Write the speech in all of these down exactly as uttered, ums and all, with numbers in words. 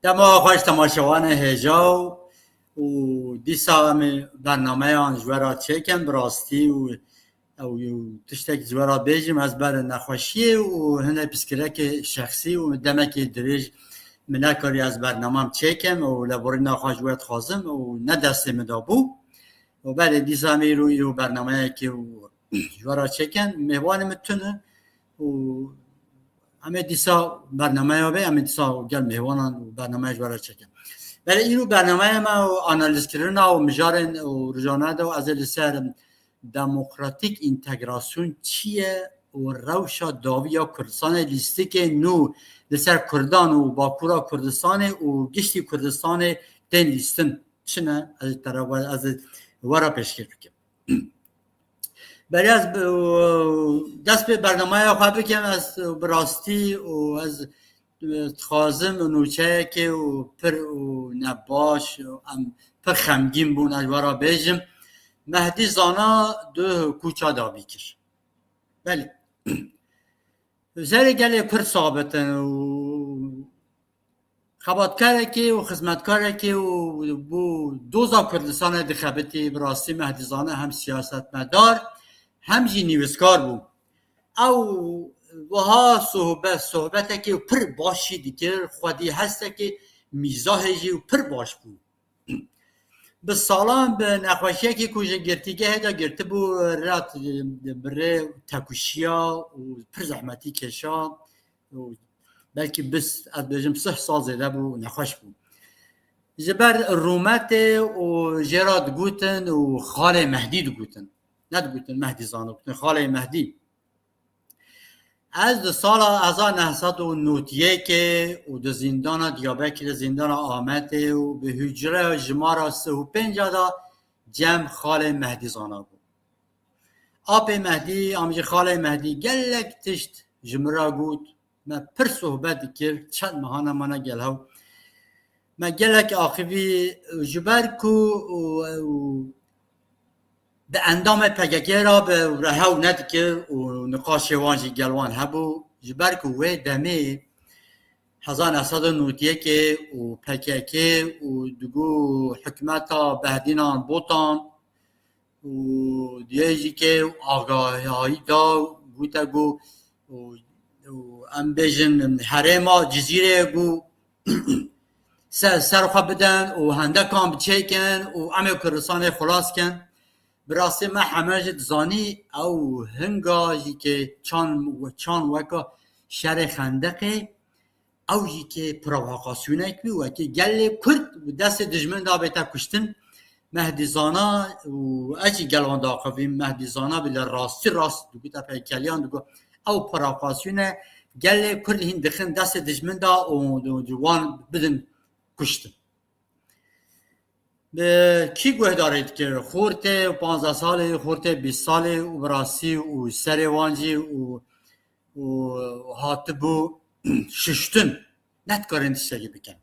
Dema xweş temaşevanê hêja û dîsa em ê bernameyan ji we re çêkin, bi rastî û ew tiştek ji we re bêjim, ez ber nexweşiyê û hinek pirsgirêkê şexsî û demekê dirêj min nekarî ez bernamem çêkim û lêborîna xwe ji we dixwazim û ne destê min de bû. Û belê dîsa em îro, îro bernameyekê û ji we re çêkin. Mêvanê min tune û em ê dîsa bernameya bê, em ê dîsa gel mêvanan û bernameya ji we re çêkin. Belê îro bernameya me û analîzkirina û mijarên û rojane de û ez ê li ser demokratîk întegrasyon çi ye û rewşa dawî ya Kurdistanê, lîstikê nû li ser Kurdan û Bakûra Kurdistanê û giştî Kurdistanê tên lîstin çi ne? Ez ê te re we-, ez ê we re pêşkêş bikim. Berê ez bi, dest pê bernameya xwe bikim, ez bi rastî û ez, e, dixwazim nûçeyekê û pir û nebaş û em pir xemgîn bûn, ez we re bêjim. Mehdî Zana du kûça dawî kir. Belê. Serê gelê Kurd sabit in û xebatkarekê û xizmetkarekê û bo doza Kurdistanê dixebitî, bi rastî Mehdî Zana hem siyasetmedar hem jî nivîskar bû. Ew wiha sohbet, sohbetekê pir baş jî dikir, xwedî hestekê mîzahê jî pir baş bû. Bi salan bi nexweşiyekê ku ji girtîgehê de girtibû, rat bi rê tekuşiya û pir zehmetî kêşa û belkî bis, ez bêjim sih sal zêde bû, nexweş bû. Ji ber rûmetê û jê re digotin û Xalê Mehdî digotin. Ne digotin Mehdî Zana, digotin Xalê Mehdî. Ez di sala hezar neh sed û nod û yekê û di zîndana Diyarbekirê, zîndana Amedê û bi hucreya jimara sih û pênc de cem Xalê Mehdî Zana bûm. Apê Mehdî, am jî Xalê Mehdî gelek tişt ji min re got. Me pir sohbet dikir, çend mehana me ne gel hew. Me gelek axivî ji ber ku û, û bi endamê P K K re bi re hew nedikir û niqaşê wan jî gel wan hebû. Ji ber ku wê demê hezar neh sed û nod û yekê û P K K û digo hikûmeta Behdînan Botan û diyê jî ke agahiyî da, gote ku û, û em bêjin herêma Cizîrê ku ser, ser xwe bidin û hendekan biçêkin û em ê Kurdistanê xilas kin. Bi rastî me heme jî dizanî ew hinga jî ke çan, çan weka şerê xendeqê, ew jî ke provokasyonek bî, wekî gelê Kurd bi destê dijmin de bête kuştin. Mehdî Zana û ez jî gel wan diaxivîm, Mehdî Zana bî li rastî rast digot, epey keliyan digot, ew provokasyon e, gelê Kurd hîn dixin destê dijmin de û, û, û wan bidin kuştin. Bi kî guhdarî dikir? Xortê panzdeh salê, xortê bîst salê û bi rastî û serê wan jî û, û hatibû şiştin. Nedikarin tiştekî bikin.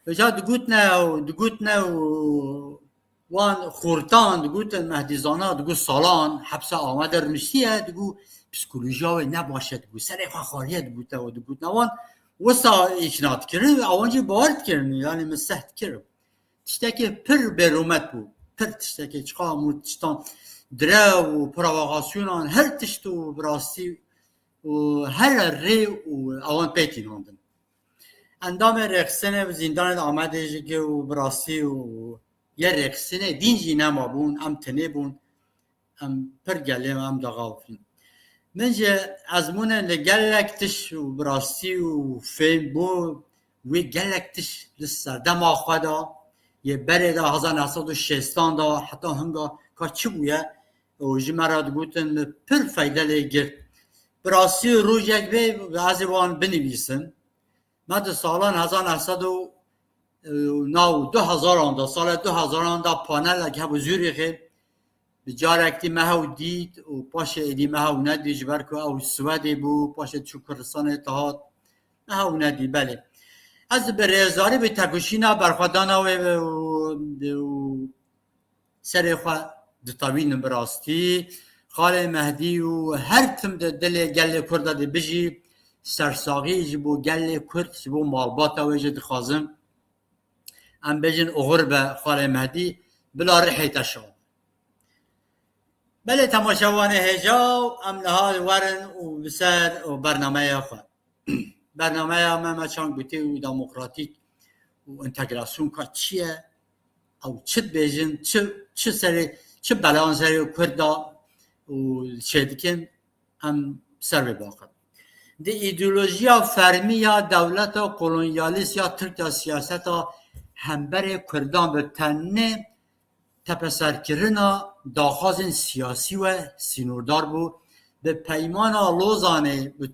Îca digotine û digotine û wan xortan digotin Mehdî Zana, digot salan hepse Amedê rûniştiye, digot psîkolojiya wê ne baş e, digot serê xwe xwariye, digote û digotine wan wisa îkna dikirin, ewan jî bawer dikirin, yanî min seh dikirin. Tiştekê pir bêrûmet bû, pir tiştekê çiqa mû tiştan, direw û provokasyonan, her tişt û bi rastî û her rê û ewan pê tînandin. Endamê rêxistinê bi zîndanê de Amedê jî ke û bi rastî û yê rêxistinê dîn jî nema bûn, em tenê bûn, em pir gelê em daxavifîn. Min ji ezmûnê li gelek tişt û bi rastî û fêm bû, wê gelek tişt li serdema xwe de, yê berê de hezar neh sed û şêstan de heta hinga ka çi bûye û ji me re digotin, min pir feyde lê girt. Bi rastî rojek bê ez ê wan binivîsim. Me di salan hezar neh sed û, e, nav du hezaran de, sala du hezaran de panelek hebû Zurîxê. Bi carek dî me hew dît û paşê êdî me hew nedît, ji ber ku ew Swedê bû, paşê çû Kurdistanê dihat. Me hew nedî, belê. Ez bi rêzdarî bi tekoşîna berxwedana wê û, û serê xwe ditewînim bi rastî. Xalê Mehdî û her tim di dilê gelê Kurda de bijî, sersaxî ji bo gelê Kurd, ji bo malbata wê jî dixwazim. Em bêjin oxir be Xalê Mehdî, bila rihê te şa. Belê temaşevanê hêja, em niha werin û bi ser û bernameya xwe. Bernameya me, me çand gotî û demokratîk û entegrasyon ka çi ye? Ew çi dibêjin, çi, çi serê, çi belan serê Kurda û çê dikin, em ser vê baqin. Di îdeolojiya fermî ya dewleta kolonyalîst ya Tirk ya siyaseta hemberê Kurdan bi tenê tepeserkirina daxwazên siyasî we sînordar bû. Bi Peymana Lozanê bi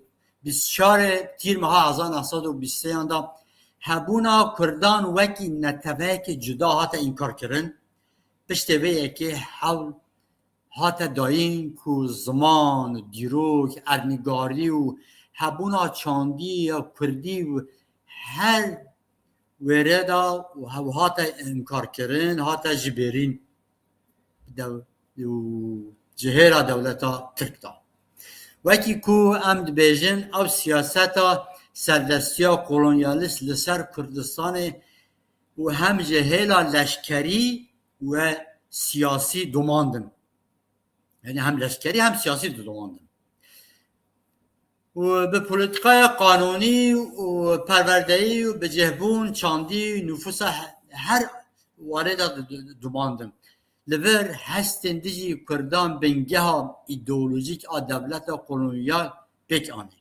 bîst û çarê Tîrmeha hezar neh sed û bîst û sêyan de hebûna Kurdan wekî neteweyekê cuda hate înkarkirin. Piştê vê yekê hewl hate dayîn ku ziman, dîrok, erdnîgarî û hebûna çandî ya Kurdî û her wêrê de û hew hate înkarkirin, hate jibêrîn dew-, û cihêra dewleta Tirk de. Wekî ku em dibêjin, ew siyaseta serdestiya kolonyalîst li ser Kurdistanê û hem ji hêla leşkerî we siyasî domandin. Yani hem leşkerî hem siyasî didomandin. Û bi polîtîkaya qanûnî û perwerdeyî û bicihbûn, çandî, nûfusa he-, her warê de di-, di-, domandin. Li vir hestên dijî Kurdan bingeha îdeolojîk a dewleta kolonyal pêk anî.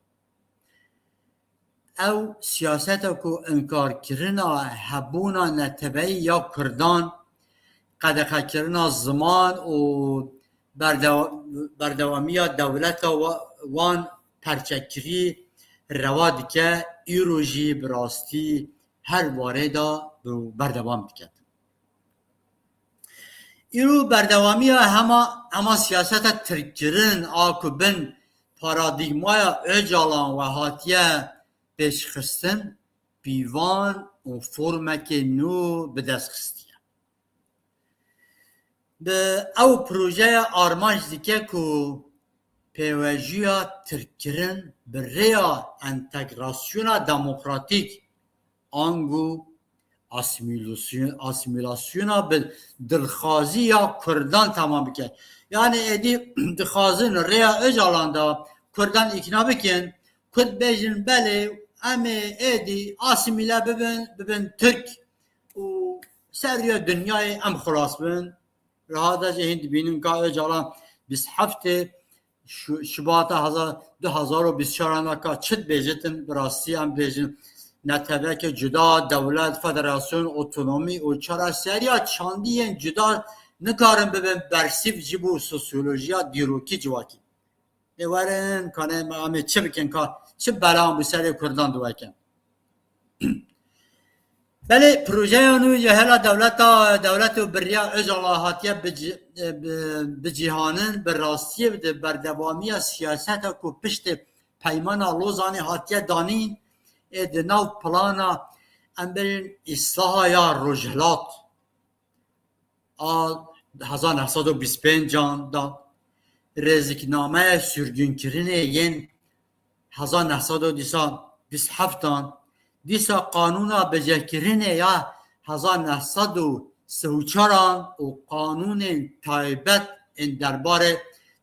Ew siyaseta ku înkarkirina hebûna neteweyî ya Kurdan, qedexekirina ziman û berdewa-, berdewamiya dewleta wa-, wan perçekirî rewa dike, îro jî bi rastî her warê de bi berdewam dike. Îro berdewamiya hema, hema siyaseta tirkkirin a ku bin paradîgmaya Ocalan ve hatiye pêşxistin, pîvan û formekê nû bi dest xistiye. Bi ew projeya armanc dike ku pêvajoya tirkkirin bi rêya entegrasyona demokratîk ango asîmîlasyon-, asîmîlasyona bi dilxwazî ya Kurdan temam bike. Yani êdî dixwazin rêya Ocalan de Kurdan îkna bikin, Kurd bêjin belê em ê êdî asîmîle bibin, bibin Tirk û ser rêya dinyayê em xilas bin. Rihada jî hîn dibînin ka Ocalan bîst heftê Şu-, Şibata hezar, du hezar û bîst û çar ka çi dibêjitin, bi rastî em bêjin neteweke cuda, dewlet, federasyon, otonomî û çareseriya çandiyên cuda nikarin bibin bersîv ji bo sosyolojiya dîrokî civakî. Lê werin, kanê me em ê çi bikin ka çi belan bi serê Kurdan diweke. Belê projeya nû ji hela dewleta, dewlet û bi rêya Ojala hatiye bi ci-, bi, bi cîhanin, bi rastiyê di berdewamiya siyaseta ku piştê Peymana Lozanê hatiye danîn, ê di nav plana em bêjin îslaha ya Rojhilat a hezar neh sed û bîst û pênc an da, rêziknameya sürgünkirinê yên hezar neh sed û dîsa bîst heft an, dîsa qanûna bicihkirinê ya hezar neh sed û sî û çar an û qanûnên taybet ên derbarê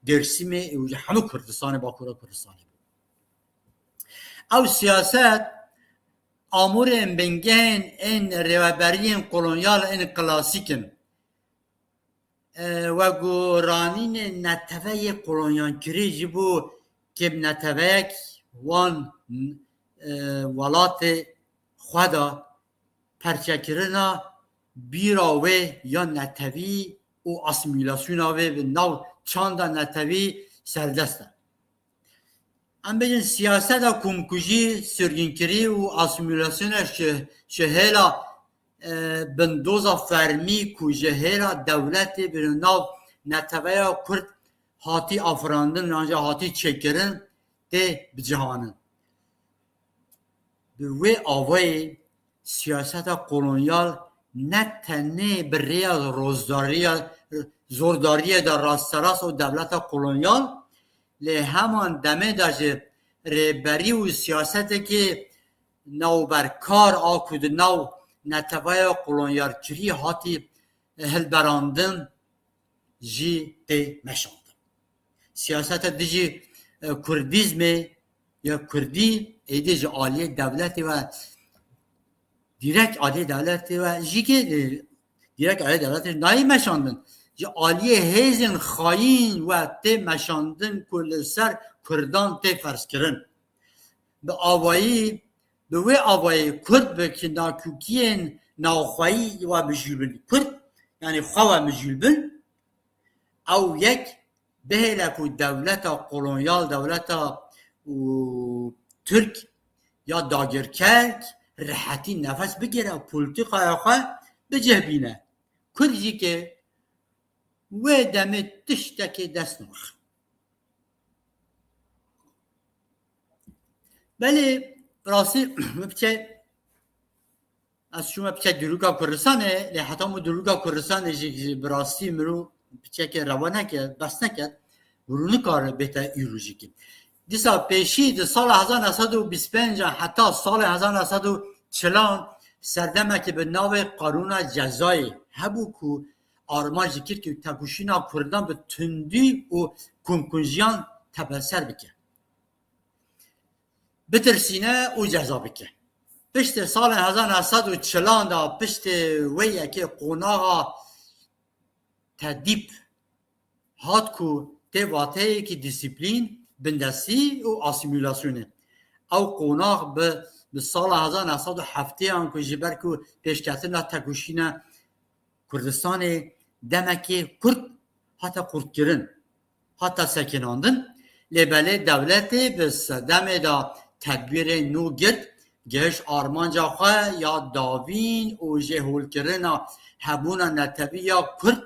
Dêrsimê û ji hemû Kurdistanê, Bakûra Kurdistanê bû. Ew siyaset amûrên bingehên ên rêveberiyên kolonyal ên klasîk in. E, veguranînê neteweyê kolonyankirî ji bo kêmneteweyek wan, e, welatê xwe de perçekirina bîra wê ya netewî û asîmîlasyona wê bi nav çanda netewî serdest e. Em bêjin siyaseta komkujî, sirgînkirî û asîmîlasyona ji, ji hêla, e, bindoza fermî ku ji hêla dewletê bi nav neteweya Kurd hatî afirandin, an jî hatî çêkirin, tê bicihanin. Bi wê avayê siyaseta kolonyal ne tenê bi rêya rozdariya, zordariyê de rasterast û dewleta kolonyal, lê heman demê de jî rêberî û siyasetekê navberkar a ku di nav neteweya kolonyalkirî hatî hilberandin jî tê meşandin. Siyaseta dijî, e, kurdîzmê ya kurdî êdî ji aliyê dewletê ve direkt aliyê dewletê ve jî kê, e, direkt aliyê dewletê nayê meşandin. Ji aliyê hêzên xayîn ve tê meşandin ku li ser kurdan tê ferzkirin. Bi avayî, bi wê avayî kurd bi nakokiyên navxweyî ve mijûl bin. Kurd, yanî xwe ve mijûl bin, ew yek bihêle ku dewleta kolonyal, dewleta û Tirk ya dagirker rehetî nefes bigire û polîtîkaya xwe bi cih bîne. Kurd jî ke wê demê tiştekê dest naxe. Belê, rastî, min piçe, ez çûme piçe dûrûka Kurdistanê, lê heta min dûrûka Kurdistanê jî bi rastî mirû piçekê rewa neke, bes neket, mirû nikare bête îro jî kî. Dîsa pêşî di sala hezar neh sed û bîst pênc heta salê hezar neh sed û çil an serdemekî bi navê Qanûna Cezayê hebû ku armanc dikir ku tekoşîna Kurdan bi tundî û komkunjiyan tepeser bike, bitirsîne û ceza bike. Piştî salên hezar neh sed û çilan de, piştî wê yekê qonaxa Tedîb hat ku tê vateyekî dîsîplîn, bindestî û asîmîlasyonê. Ew qonax bi, bi sala hezar neh sed û heftê an ku ji ber ku pêşketina tekoşîna Kurdistanê demekê kurt hate qurtkirin, hate sekinandin, lê belê dewletê bi sedemê de tedbîrên nû girt, gihişt armanca xwe ya davîn û jêholkirina hebûna netewî ya kurd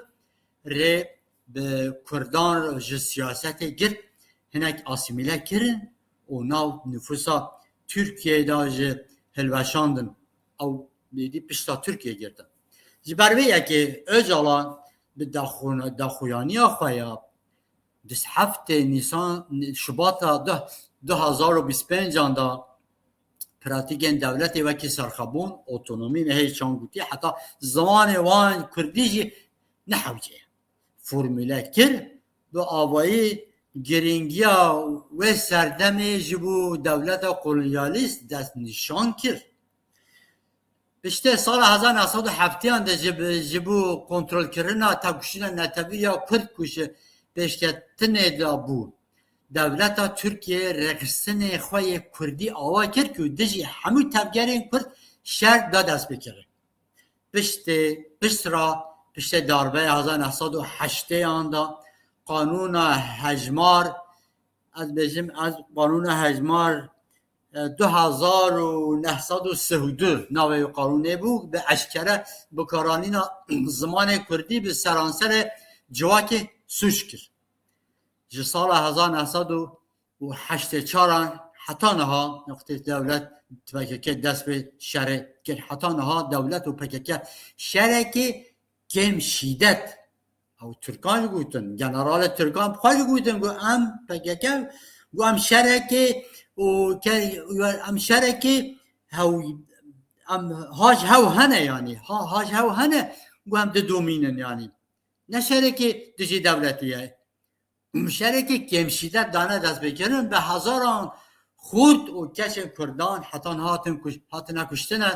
rê bi kurdan ji siyasetê girt, hinek asîmîle kirin û nav nifûsa Tirkiyeyê de jî hilweşandin. Ew êdî pişta Tirkiyê girtin. Ji ber vê yekê Ocalan bi daxu-, daxuyaniya xwe ya bîst heftê Nîsan, Şubata du, du hezar û bîst pênc an de pratîkên dewletê wekî serxwebûn, otonomî, me hê çand gotî, heta zimanê wan kurdî jî nehewce ye. Formule kir, bi avayî girîngiya wê serdemê ji bo dewleta kolonyalîst destnîşan kir. Piştê sala hezar neh sed û heftê an de ji, ji bo kontrolkirina tevkuşîna netewî ya Kurd ku ji pêşketinê de bû, dewleta Tirkiyê rêxistinê xwe yê Kurdî awa kir ku dijî hemû tevgerên Kurd şer da destpêkirin. Piştê, pişt ra, piştê darbeya hezar neh sed û heştê an de qanûna hejmar, ez bêjim, ez qanûna hejmar, e, du hezar û neh sed û sih û du navê wê qanûnê bû, bi eşkere bikaranîna zimanê kurdî bi seranserê civakê sûc kir. Ji sala hezar neh sed û heştê çar an heta niha, wextê dewlet P K K dest bi şerê kir, heta niha dewlet û P K K şerekê kêm şîdet, ew Tirkan jî gotin, generalê Tirkan bi xwe jî gotin, got, em P K K, got, em şerekê û ke-, em şerekê hew, em haj hew hene, yanî, ha, haj hew hene, got, em didomînin, yanî. Ne şerekê dijî dewletê ye. Şerekê kêmşîdet dane destpêkirin, bi hezaran xurt û keçên Kurdan heta niha hatin kuş-, hatine kuştine,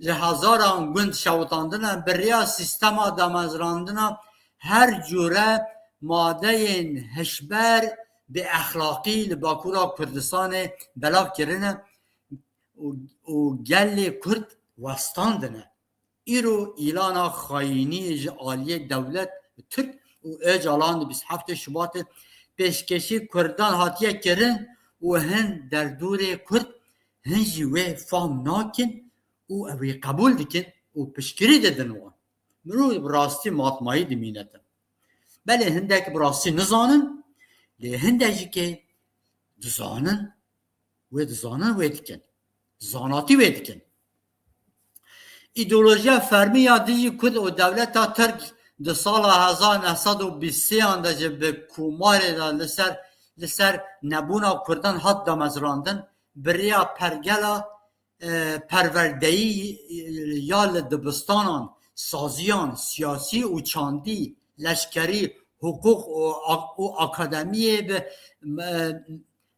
ji hezaran gund şewitandine, bi rêya sîstema damezrandina her cure madeyên hişber, bêexlaqî li Bakûra Kurdistanê belav kirine û, û gelê Kurd westandine. Îro îlana xayînî ji aliyê dewlet Tirk û Ocalan di bîst heftê Şubatê pêşkêşî Kurdan hatiye kirin û hin derdorê Kurd, hin jî wê fam nakin û ew ê qebûl dikin û piştgirî didin wan. Mirov bi rastî matmayî dimînetin. Belê hindek bi rastî nizanin, lê hindek jî kê dizanin, wê dizanin, wê dikin. Zanatî wê dikin. Îdeolojiya fermî ya dijî Kurd û dewleta Tirk di sala hezar neh sed û bîst sê an de jî bi komarê de li ser li ser nebûna Kurdan hat damezrandin, bi rêya pergela, e, perwerdeyî, e, ya li dibistanan, saziyan, siyasî û çandî, leşkerî, hiqûq û a-, û akademiyê bi, e,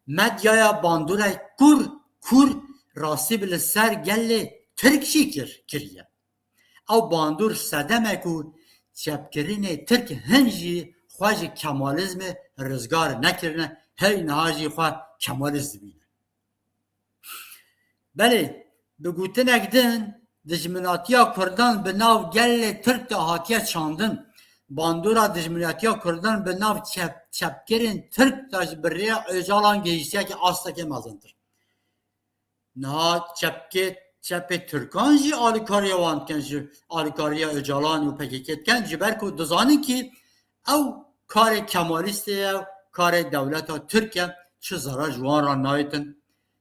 medyaya bandorek kûr, kûr rastî bi li ser gelê Tirk jî kir, kiriye. Ew bandor sedemek û çepkirinê Tirk hin jî xwe ji Kemalizmê rizgar nekirine, her niha jî xwe Kemalist dibîne. Belê, bi gotinek din, dijminatiya Kurdan bi nav gelê Tirk de hatiye çandin. Bandora dijminatiya Kurdan bi nav çep-, çepkirên Tirk de ji bi rêya Ocalan gihiştiye ki astekê mezintir. Niha çepkê, çepê Tirkan jî alîkariya wan dikin, ji alîkariya Ocalan û P K K dikin, ji ber ku dizanin ki ew karê Kemalîstê ye, karê dewleta Tirk e, çi zarar ji wan re nayêtin.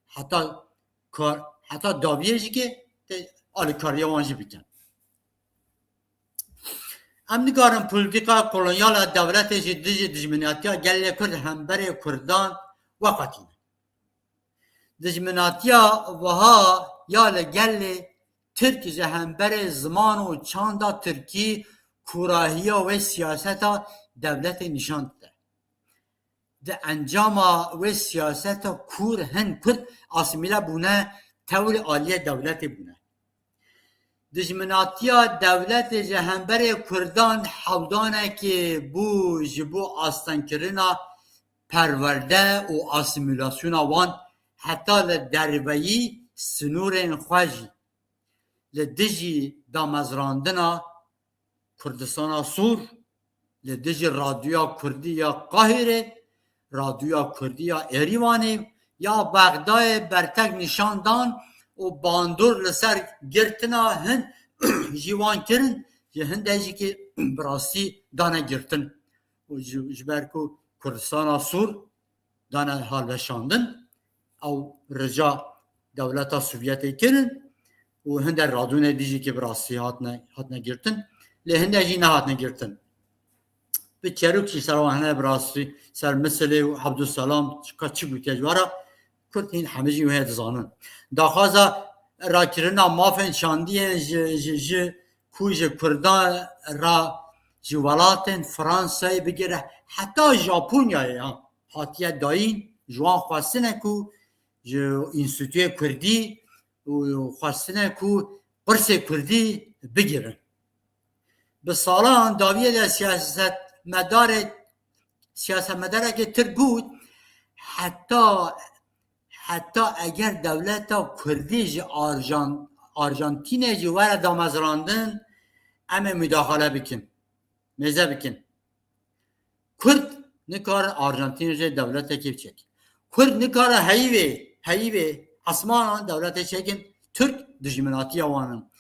Heta kar, heta dawiyê jî ki tê alîkariya wan jî bikin. Em nikarin polîtîka kolonyal a dewletê ji dijî dijminatiya gelê Kurd hemberê Kurdan veqetînin. Dijminatiya wiha ya li gelê Tirk ji hemberê ziman û çanda Tirkî kûrahiya wê siyaseta dewletê nîşan dide. Di encama wê siyaseta kûr hin Kurd asîmîle bûne, tevlî aliyê dewletê bûne. Dijminatiya dewletê ji hemberê Kurdan hewdanekê bû ji bo astengkirina perwerde û asîmîlasyona wan heta li derveyî sinûrên xwe jî. Li dijî damezrandina Kurdistana Sûr, li dijî Radyoya Kurdî ya Qahîrê, Radyoya Kurdî ya Êrîvanê ya Bexdayê bertek nîşan dan û bandor li ser girtina hin ji wan kirin, ji hindê jî ki bi rastî dane girtin. Û ji, ji ber ku Kurdistana Sûr dane halweşandin, ew rica dewleta Sovyetê kirin û hinde radûnê dijî ki bi rastî hatine, hatine girtin, lê hinde jî nehatine girtin. Bi çerûk jî ser wan hene bi rastî, ser Misilê û Abdulselam ka çi gotiye ji wara, Kurd hîn hemî jî wê dizanin. Daxwaza rakirina mafên çandiyên ji, ji, ji ku ji Kurdan re ji welatên Fransayê bigire heta Japonyayê ya hatiye dayîn, ji wan xwestine ku ji Înstîtûyê Kurdî û xwestine ku pirsê Kurdî bigirin. Bi salan dawiyê de siyasetmedarê, siyasetmedarekê Tirk got, heta, heta eger dewleta Kurdî ji Arjan-, Arjantînê jî were damezrandin, em ê mudaxale bikin, mêze bikin. Kurd nikarin Arjantînê jê dewletekê biçêkin. Kurd nikare heyî vê, heyî vê esmanan dewletê çêkin. Tirk dijminatiya wan in.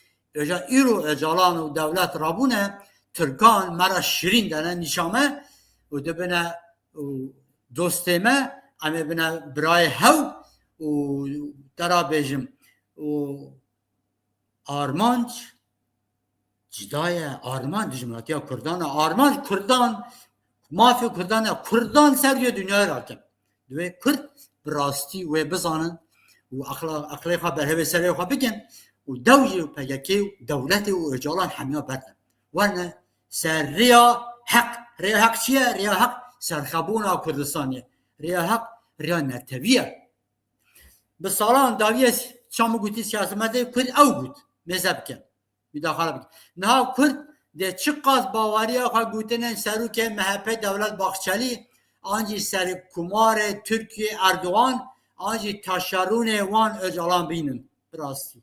Oca îro Ocalan û dewlet rabûne, Tirkan me re şirîn dene nîşa me û dibine û dostê me, em ê bine birayê hew û te ra bêjim û armanc cida ye, armanc dijminatiya Kurdan e, armanc Kurdan, mafê Kurdan e, Kurdan ser wê dinyayê rakin. Divê Kurd bi rastî wê bizanin û aqla, aqlê xwe berhevê serê xwe bikin û dew jî P K K û dewletê û Ocalan hemiya berdin. Werne ser rêya heq. Rêya heq çi ye? Rêya heq serxebûna Kurdistanê ye. Rêya heq rêya netewî ye. Bi salan dawiyê çamu gotî siyasetmedê Kurd ew got. Mêze bikin. Mudaxale bikin. Niha Kurd dê çiqas baweriya xwe gotinên serokê M H P Dewlet Bahçelî, an jî serokkomarê Tirkiyê Erdogan, an jî taşerûnê wan Ocalan bînin. Bi rastî.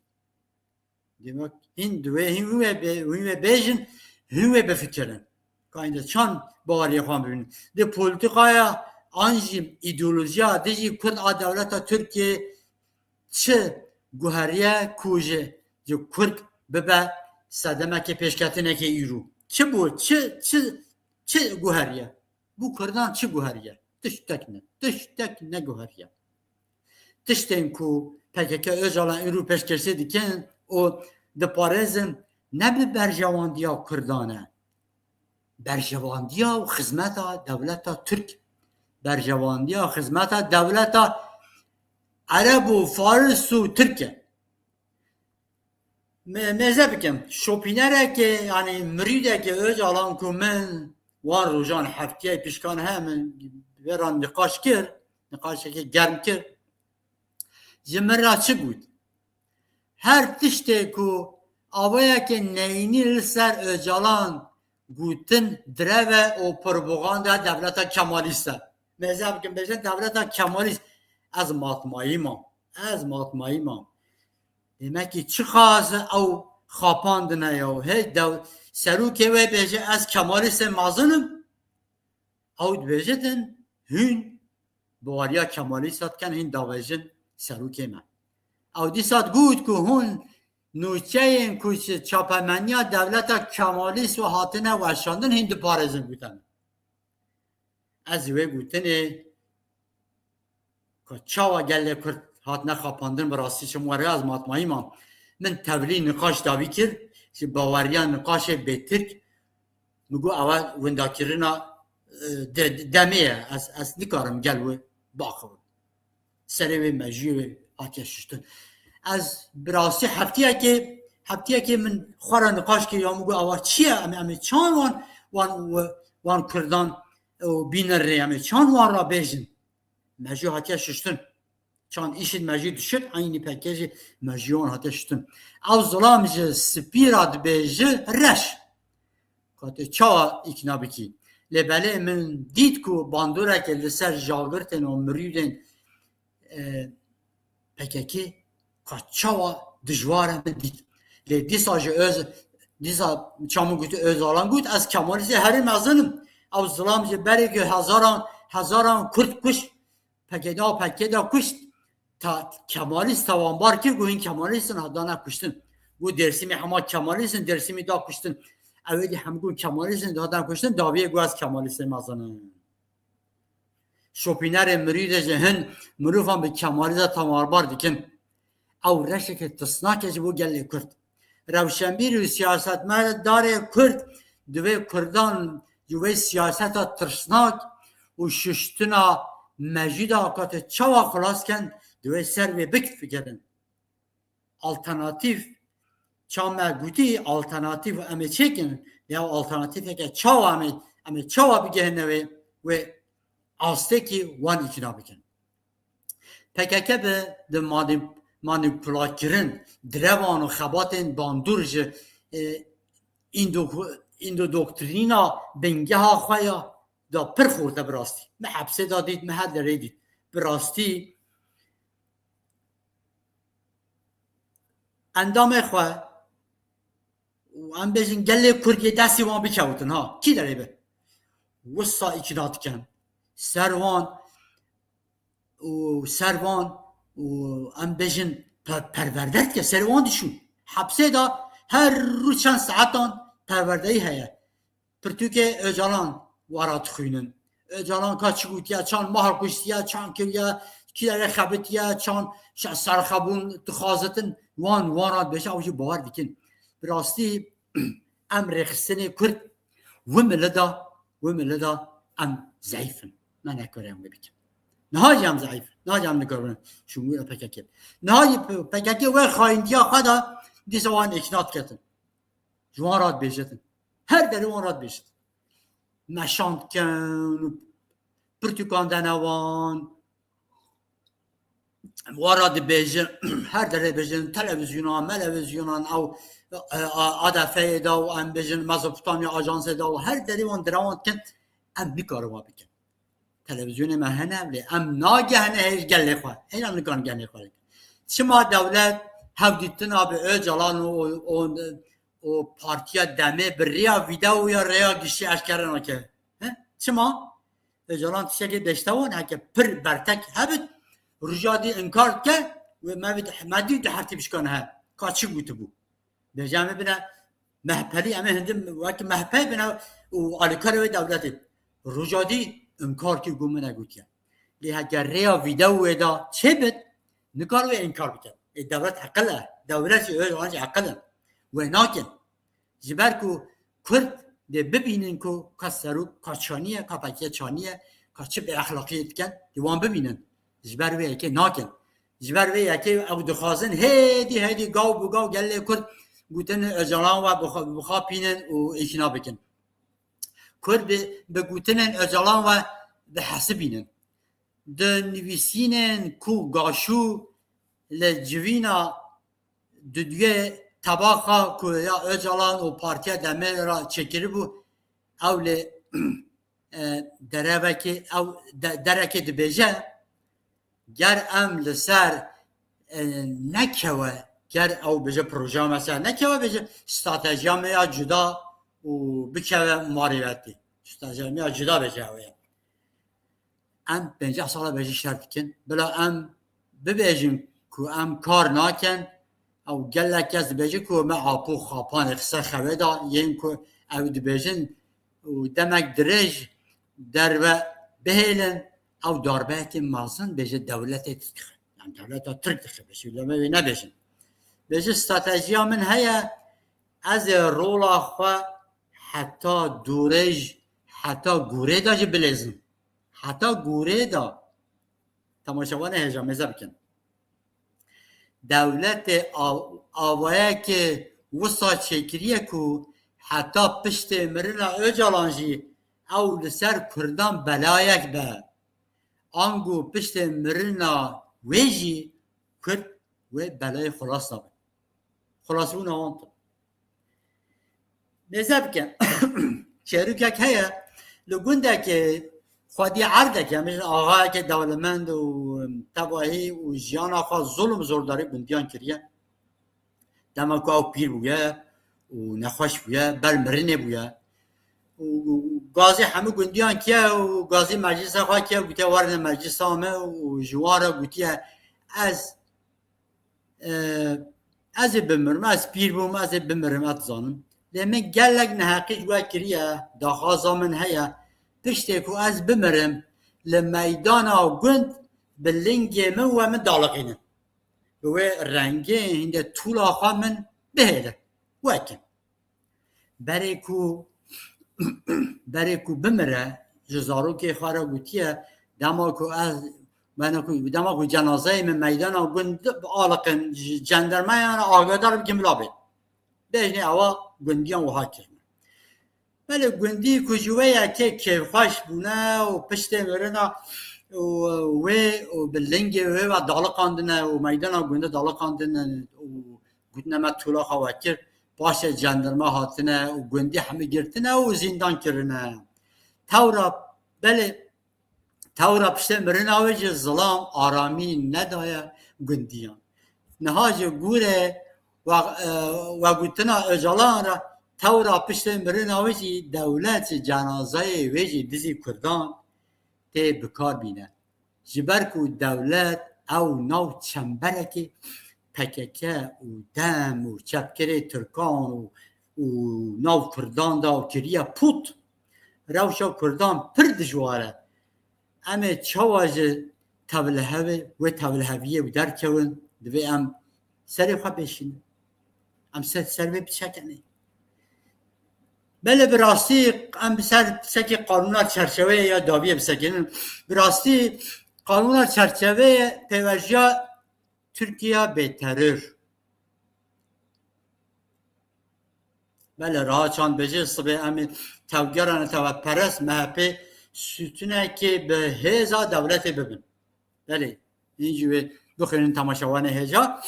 Demek hîn divê hîn wê bê-, hîn wê bêjin, hîn wê bifikirin. Ka hîn de çand baweriyê xwe bibînin. Di polîtîkaya an jî îdeolojiya dijî Kurd a dewleta Tirkiyê çi guheriye ku ji, ji Kurd bibe sedemekê pêşketinekê îro? Çi bû? Çi, çi, çi guheriye? Bo Kurdan çi guheriye? Tiştek ne. Tiştek neguheriye. Tiştên ku P K K Ocalan îro pêşkêşî dikin û diparêzin ne bi berjewandiya Kurdan e. Berjewandiya û xizmeta dewleta Tirk. berjewandiya xizmeta dewleta Ereb û Faris û Tirk e. Me-, mêze bikim. Şopînerekê, yanî mirîdekê Ocalan ku min wan rojan heftiyê pişkan he min vê re niqaş kir, niqaşekê germ kir. Ji min re çi got? Her tiştê ku awayekê neyînî li ser Ocalan gotin direve û propaganda dewleta Kemalîst e. Mêze bikim, bêjin dewleta Kemalîst. Ez matmayî mam. Ez matmayî mam. Demekî çiqas ew xapandine ya. Hey dew-, serokê wê bêje ez Kemalîstê mezin im. Ew dibêje din hûn baweriya Kemalîsta dikin, hîn davêjin serokê me. Ew dîsa digot ku hûn nûçeyên ku ji çapemeniya dewleta Kemalîst ve hatine weşandin hîn diparêzin, gotin. Ez wê gotinê ku çawa gelê Kurd hatine xapandin, bi rastî çim were ez matmayî mam. Min tevlî niqaş dawî kir, ji baweriya niqaşê bêtirk, min got ewa windakirina, e, de-, demê ye. Ez, ez nikarim gel wê biaxivim. Serê wê mejiyê wê hatiye şiştin. Ez bi rastî heftiyekê, heftiyekê min xwe re niqaş kir ya min got ewa çi ye? Em, em ê çan wan, wan, wan Kurdan û bînin rê, em ê çan wan re bêjin? Mejî hatiye şiştin. Çand îşî mejî dişit, eynî pekê jî mejî wan hatiye şiştin. Ew zilam ji spî re dibêje reş. Katê çawa îkna bikî? Lê belê min dît ku bandoreke li ser jagirtên û mirîdên, e, P K K ka çawa dijwar e min dît. Lê dîsa ji Öz-, dîsa çawa min got, Ocalan got, ez Kemalîstê herî mezin im. Ew zilam ji berê ku hezaran, hezaran Kurd kuşt, P K K da, P K K da kuşt, ta Kemalîst tawanbar kir, got hîn Kemalîst in, hatine kuştin. Got Dêrsimî hema Kemalîst in, Dêrsimî da kuştin. Ew êdî hemû got Kemalîst in, hatine kuştin, dawiyê got ez Kemalîstê mezin im. Şopînerê mirîdê ji hin mirovan bi Kemalîst de tawanbar dikin. Ew reşeke tirsnake ji bo gelê Kurd. Rewşenbîr û siyasetmedarê Kurd divê Kurdan ji wê siyaseta tirsnak û şiştina mejî de katê çawa xilas ken, divê ser wê bifikirin. Alternatîf, ça me gotî, alternatîf em ê çêkin, ya alternatîfeke çawa em ê, em ê çawa bigihine wê, wê astekî wan îkna bikin. P K K bi di manî-, manîpulakirin, direvan û xebatên bandor ji, e, îndo-, îndodoktrîna bingeha xwe ya da pir xurt e bi rastî. Me hepsê da dît, me her derê dît. Bi rastî endamê xwe û em bêjin gelê Kurd yê destî wan bikewtin ha. Kî derê be? Wisa îkna dikin. Ser wan û ser wan û em bêjin pe-, perwerde dike, ser wan dişû. Hepsê de her rû çend saetan perwerdeyî heye. Pirtûkê Ocalan wara dixwînin. Ocalan ka çi gotiye, çand mahal kuştiye, çand kiriye, kî derê xebitiye, çand şe-, serxebûn dixwazitin, wan, wan ra dibêje, ew jî bawer dikin. Bi rastî em rêxistinê Kurd wi mili da, wi mili da em zeîf in. Me nekare em wê bikin. Niha jî em zeîf in. Niha jî em nikarin şûmûra P K K. Niha jî P-, P K K wê xayîntiya xwe da dîsa wan îkna diketin. Ji wan re dibêjitin. Her derê wan re dibêjitin. Meşand dikin û pirtûkan dene wan. Wan re dibêjin, her derê dibêjin, televîzyonan, melevîzyonan, ew, e, a-, A D F'yê de û em bêjin Mezopotamya Ajansê de û her derê wan direwan dikin, em nikarin wan bikin. Televîzyonê me hene, lê em nagehine hêj gelê xwe. Hêna nikarin gelê xwe bikin. Çima dewlet hevdîtina bi Ocalan û, û, û, û partiya demê bi rêya vîdeoya rêya giştî eşkere nake? He? Çima? Ocalan tiştekê deşte wan heke pir bertek hebit, rûja dî inkar dike, wê me vî, me dî du heftî bişkane he. Ka çi gotibû? Bêje em ê bine mehpelî, em ê hindi wek mehpel bine û alîkarê wê dewletê. Roja dî inkar kir, got min negotiye. Lê heke rêya vîdeoyê de çêbit, nikar wê inkar bike. Ê dewlet eqil e. Dewlet jî, Ocalan jî eqil in. Wê nakin. Ji ber ku Kurd dê bibînin ku ka serok ka çaniye, ka P K K çaniye, Ka çi bêexlaqiyê dikin, dê wan bibînin. Ji ber vê yekê nakin. Ji ber vê yekê ew dixwazin hêdî hêdî gav bi gav gelê Kurd gotin Ocalan we bixwe-, bixapînin û îkna bikin. Kurd bi, bi gotinên Ocalan we dihesibînin. Di nivîsînên ku gaşû li civîna duduyê tebaxa ku ya Ocalan û Partiya Demê re çêkiribû, ew lê, e, derevekê, ew de-, derekê dibêje, ger em li ser, e, nekewe, ger ew bêje projeya me ser nekewe, bêje stratejiya me ya cuda û bikeve marîvetî. Stratejiya me ya cuda bêje ew ye. Em pênceh sala bêje şer dikin. Bila em bibêjin ku em kar nakin, ew gelek kes dibêjin ku me apo xapanê xise xewê da, yên ku ew dibêjin û demek dirêj derve bihêlin, ew darbeyekê mezin bêje dewletê Tirk dixe. Yani dewleta Tirk dixe, bêje lê me wê nebêjin. Bêje stratejiya min heye, ez ê rola xwe heta dûrêj, heta gûrê de jî bilêzim. Heta gûrê de. Temaşevanê hêja mêze bikin. Dewletê av-, avayekê wisa çêkiriye ku heta piştê mirina Ocalan jî ew li ser Kurdan belayek be. Ango piştê mirina wê jî Kurd wê belayê xilas nabe. Xilasbûna wan tune. Mêze bike. Çêrokek heye, li gundekê xwedî erdekê, em bêjin axayekê dewlemend û tevahî û jiyana xwe zulm û zordarî gundiyan kiriye. Dema ku ew pîr bûye û nexweş bûye, ber mirinê bûye. Û, û gazî hemû gundiyan kiye û gazî meclisa xwe kiye, gotiye, "Werin meclisa me" û ji wan re gotiye, "Ez, e, ez ê bimirim, ez pîr bûm, ez ê bimirim, ez dizanim." Lê min gelek neheqî ji we kiriye, daxwaza min heye, piştê ku ez bimirim, li meydana gund bi lingê min we min daliqînin. Bi wê rengê hinde tûla xwe min bihêle. Wekin. Berê ku, berê ku bimire, ji zarokê xwe re gotiye, dema ku ez, bena ku, dema ku cenazeyê min meydana gund bialiqin, ji cendermeyan re agadar bikin bila bê. Bêjinê ewa gundiyan wiha kirine. Belê gundî ku ji wê yekê kêfxweş bûne û piştê mirina û wê û bi lingê wê ve daliqandine û meydana gundî daliqandine û gotine me tûla xwe vekir, paşê cendirme hatine û gundî hemî girtine û zîndan kirine. Tewra, belê, tewra piştê mirina wê jî zilam aramî nedaye gundiyan. Niha ji gûrê we, e, vegotina Ocalan re tewra piştê mirina wê jî dewlet ji cenazeyê wê jî dizî Kurdan tê bikar bîne. Ji ber ku dewlet ew nav çemberekê P K K û dem û çepgirê Tirkan û, û nav Kurdan de û kiriye pût, rewşa Kurdan pir dijwar e. Em ê çawa ji tevlihevê, wê tevliheviyê û derkewin, divê em serê xwe bêşînin. Em ser, ser vê bisekinê. Belê bi rastî em bi ser sekê qanûna çerçeveyê ya dawiyê bisekinin. Bi rastî qanûna çerçeveyê pêvajoya Tirkiye bê teror. Belê, raha çand bêje, sibê em ê tevgera netewperest M H P sütunekê bi hêza dewletê bibin. Belê, hîn jî wê bixwînin temaşevanê hêja.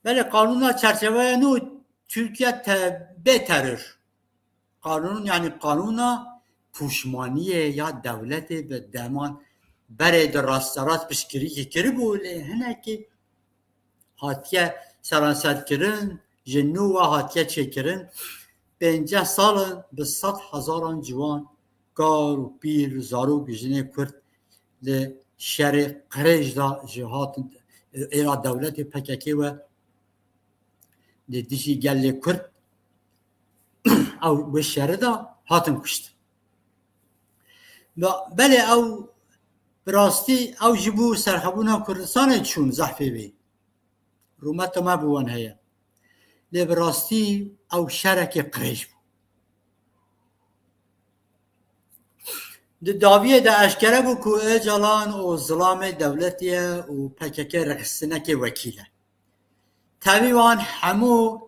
Belê, qanûna çerçeveya nû Tirkiye te-, bê teror. Qanûn, yani qanûna pûşmaniyê ya dewletê bi deman berê de rasterast piştgirîkê kiribû, lê hinekî hatiye seranserkirin, ji nû ve hatiye çêkirin. Pênceh sal in bi sed hezaran ciwan, kar û pîr, zarok û jinê Kurd li şerê qirêj de ji hatin, êra dewletê P K K ve li dijî gelê Kurd ew wê şerê de hatin kuştin. Be-, belê ew bi rastî ew ji bo serxwebûna Kurdistanê çûn zehfê wê. Rûmeta me bi wan heye. Lê bi rastî ew şerekê qirêj bû. Di dawiyê de eşkere bû ku Ocalan û zilamê dewletê ye û P K K rexistinekê wekîl e. Tevî wan hemû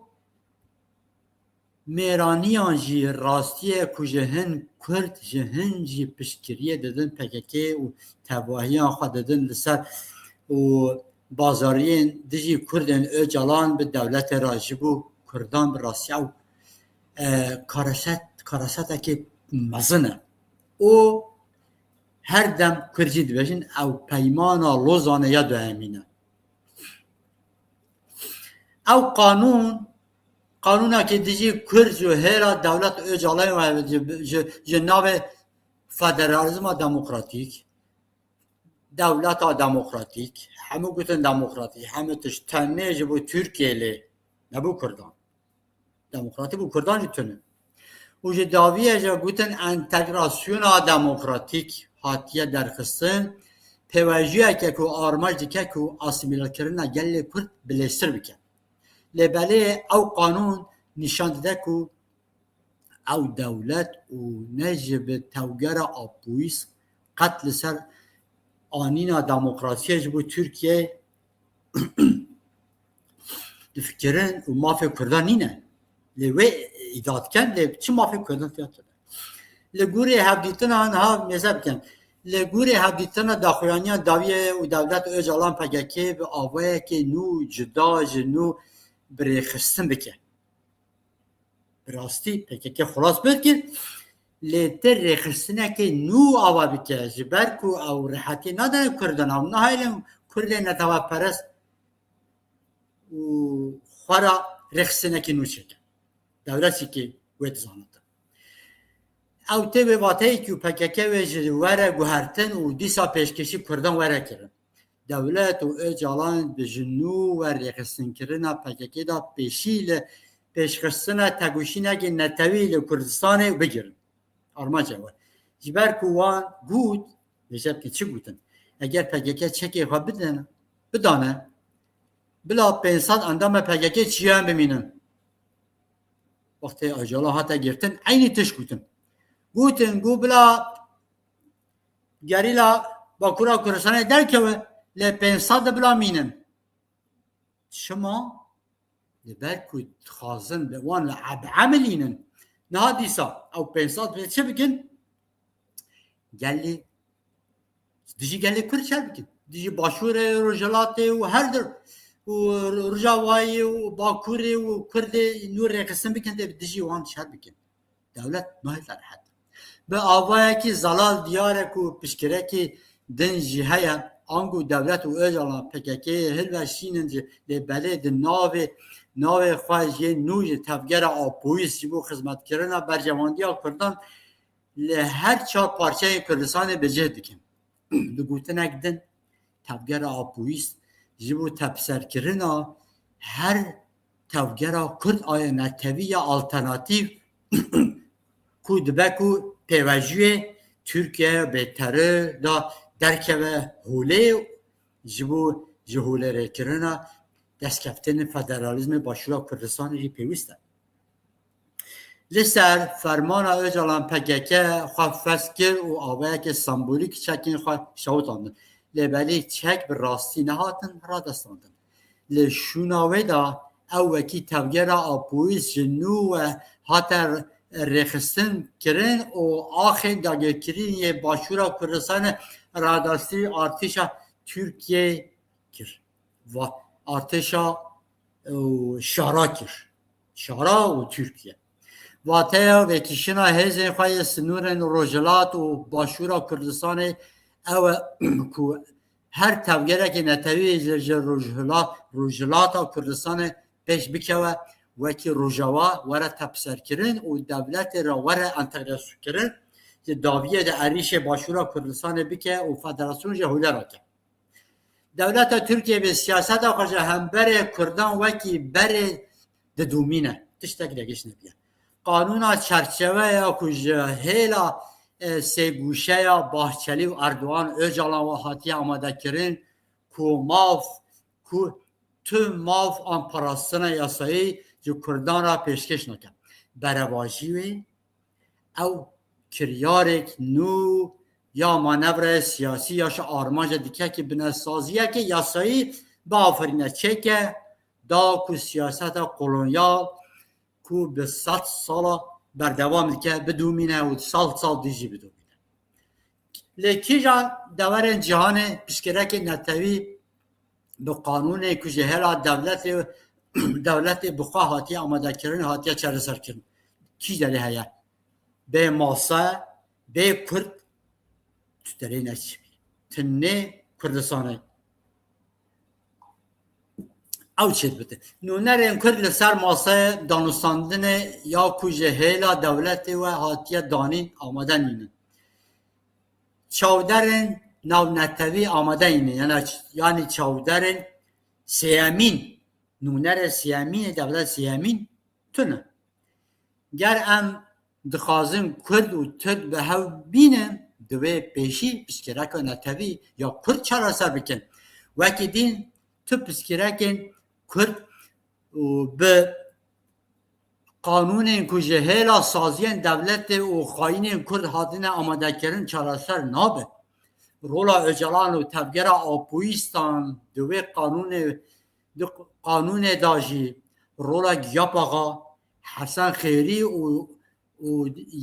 mêraniyan jî rastiyê ku ji hin Kurd, ji hin jî piştgiriyê didin P K K û tevahiyan xwe didin li ser û bazariyên dijî Kurdên Ocalan bi dewletê re ji bo Kurdan bi rastî ew, e, kareset, karesetekê mezin e. Û her dem Kurd jî dibêjin ew peymana Lozanê ya duyemîn e. Ew qanûn, qanûnekê dijî Kurd ji hêla dewlet Ocalan ve ji, ji, ji navê federalizma demokratîk, dewleta demokratîk, hemû gotin demokratîk, hemû tişt tenê ji bo Tirkiyê lê, ne bo Kurdan. Demokratîk bo Kurdan jî tune. Û ji dawiyê jî gotin entegrasyona demokratîk hatiye derxistin, pêvajoyeke ku armanc dike ku asîmîlekirina gelê Kurd bilêztir bike. Lê belê ew qanûn nîşan dide ku ew dewlet û ne jî bi tevgera Apoyîs qet li ser anîna demokrasiyê ji bo Tirkiyeyê difikirin û mafê Kurdan nîne. Lê wê îda dikin, lê çi mafê Kurdan tê de? Li gorî hevdîtina niha mêze bikin. Li gorî hevdîtina daxuyaniya dawiyê û dewlet Ocalan P K K bi avayekê nû cuda ji nû bi rêxistin bike. Bi rastî P K K xilas bikir, lê ti rêxistinekê nû ava bike, ji ber ku ew rehetî nadane Kurdan, ew nahêlin Kurdên neteweperest û xwe re rêxistinekî nû çêke. Dewlet jî wê dizanite. Ew tê wê vateyê ku P K K wê ji were guhertin û dîsa pêşkêşî Kurdan were kirin. Dewlet û Ocalan bi ji nû we rêxistinkirina P K K de pêşî li pêşxistina tegoşînekê netewî li Kurdistanê bigirin. Armanca we. Ji ber ku wan got, vêca bikin çi gotin? Eger P K K çekê xwe bidin, bidane, bila pênc sed endamê P K K çiyan bimînin. Wextê Ocalan hate girtin, eynî tişt gotin. Gotin, got bila gerîla Bakura Kurdistanê derkeve, lê pênc sed de bila mînin. Çima? Li ber ku dixwazin bi wan li eb-, emilînin. Niha dîsa ew pênc sed vê çi bikin? Gelê, dijî gelê Kurd şer bikin. Dijî Başûrê, Rojhilatê û her dir û Rojavayê û Bakurê û Kurdê nû rêxistin bikin, tê dijî wan şer bikin. Dewlet nahêle rehet. Bi avayekî zelal diyar e ku piştgirekî din jî heye, ango dewlet û Ocalan P K K'yê hilveşînin jî, lê belê di navê, navê xwe jê nû ji tevgera Apoyîs ji bo xizmetkirina berjewendiya Kurdan li her çar parçeyên Kurdistanê bi cih dikin. Bi gotinek din, tevgera Apoyîs ji bo tepserkirina her tevgera Kurd a netewî ya alternatîf ku dibe ku pêvejiyê Tirkiye bêterî da derkeve holê ji bo ji holêrêkirina destkeftinê federalîzmê Başûra Kurdistanê jî pêwîst e. Li ser fermana Ocalan P K K xwe fesl kir û avayeke sembolîk çekên xwe şewitandin. Lê belê çek bi rastî nehatin radestandin. Li şûna wê de ew wekî tevgera Apoyîs ji nû we hate rêxistin kirin û axên dagirkirî yê Başûra Kurdistanê radestî artêşa Tirkiyeyê kir. Va-, artêşa, û şara kir. Şara û Tirkiye. Vateya vekişîna hêzên xwe yê sinûrên Rojhilat û Başûra Kurdistanê ew e ku her tevgerekê netewî ji, ji Rojhila-, Rojhilata Kurdistanê pêş bikeve, wekî Rojava were tepserkirin û dewletê re were entegrasyon kirin, ji dawiyê de êrîşê Başûra Kurdistanê bike û federasyon ji holê re ke. Dewleta Tirkiye bi siyaseta xwe ji hemberê Kurdan wekî berê didomîne. Tiştek de giş nebiye. Qanûna çerçeve ya ku ji hêla, e, sêgûşeya Bahçelî û Erdogan Ocalan ve hatiye amadekirin ku maf, ku tu maf an parastina yasayî ji Kurdan re pêşkêş nake. Berevajî wê, ew kiryarek nû ya manevraya siyasî ya ji armanca dikekî binesaziyeke yasayî biafirîne çêke da ku siyaseta kolonyal ku bi sed sala berdewam dike bidomîne û sal sal dî jî bidomîne. Lê kîjan deverên cîhanê piştgirêkên netewî bi qanûnê ku ji hêla dewletê dewletê bi xwe hatiye amadekirin, hatiye çareserkirin. Kî derê heye? Bê mase, bê Kurd, tu derê neçî. Tinê Kurdistanê. Ew çêdibite. Nûnerên Kurd li ser maseyê danûstandinê ya ku ji hêla dewletê we hatiye danîn amade nînin. Çavderên navnetewî amade nînin. Yana, yanî çavderên sêyemîn, nûnerê sêyemîn ê dewleta sêyemîn tune. Ger em dixwazin Kurd û Tirk bi hev bînin, divê pêşî pirsgirêka netewî ya Kurd çareser bikin. Wekî din tu pirsgirêkên Kurd û bi qanûnên ku ji hêla saziyên dewletê û xayînên Kurd hatine amadekirin çareser nabe. Rola Ocalan û tevgera Apoyîstan di wê qanûnê, di qanûnê de jî rola Giyapaxa, Hesen Xêrî û û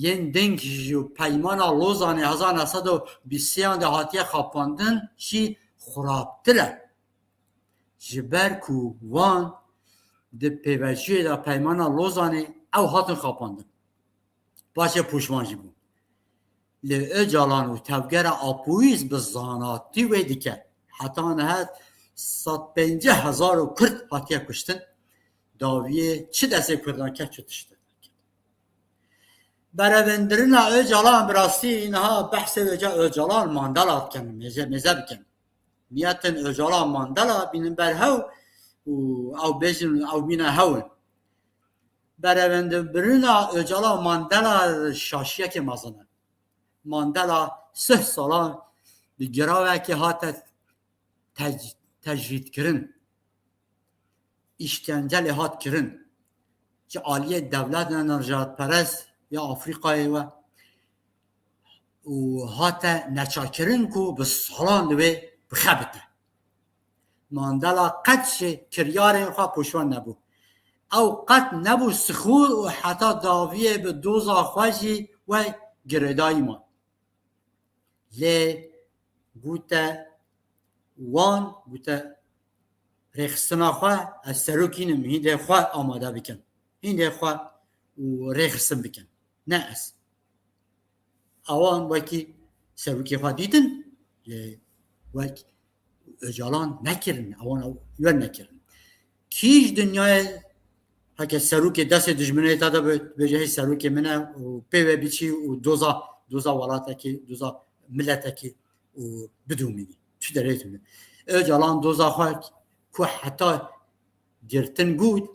yên deng ji Peymana Lozanê hezar neh sed û bîst sêyan de hatiye xapandin jî xurabtir e. Ji ber ku wan di pêvejiyê de Peymana Lozanê ew hatin xapandin. Paşê pûşman jî bûn. Lê Ocalan û tevgera Apoyîs bi zanatî wê dike. Heta niha sed pêncî hezar û Kurd hatiye kuştin. Dawiyê çi destê Kurdan ket, çi tişt e. Berevindirina Ocalan bi rastî niha behsê vêca Ocalan Mandela dikin, mêze, mêze bikin. Niyetin Ocalan Mandela bînin ber hew û ew bêjin ew bîne hew in. Berevindirina Ocalan Mandela şaşiyekê mezin e. Mandela sih salan bi giravekê hate tej-, tecrîdkirin. Îşkence lê hat kirin. Ji aliyê dewletên nijadperest ya Afrîkayê ve û hate neçarkirin ku bi salan divê bixebite. Mandela qet ji kiryarên xwe pûşwan nebû. Ew qet nebû sixûr û heta dawiyê bi doza xwe jî we girêdayî man. Lê gote wan, gote rêxistina xwe, ez serokînim, hîndê xwe amade bikin. Hîndê xwe û rêxistin bikin. Ne ez. Ewan wekî serokê xwe dîtin, lê wek Ocalan nekirin, ewan ew wer nekirin. Kî ji dinyayê heke serokê destê dijminê te de be, bêje hê serokê min e û pê ve biçî û doza, doza welatekî, doza miletekî û bidomînî. Çi derê tune. Ocalan doza xwe ku heta girtin got,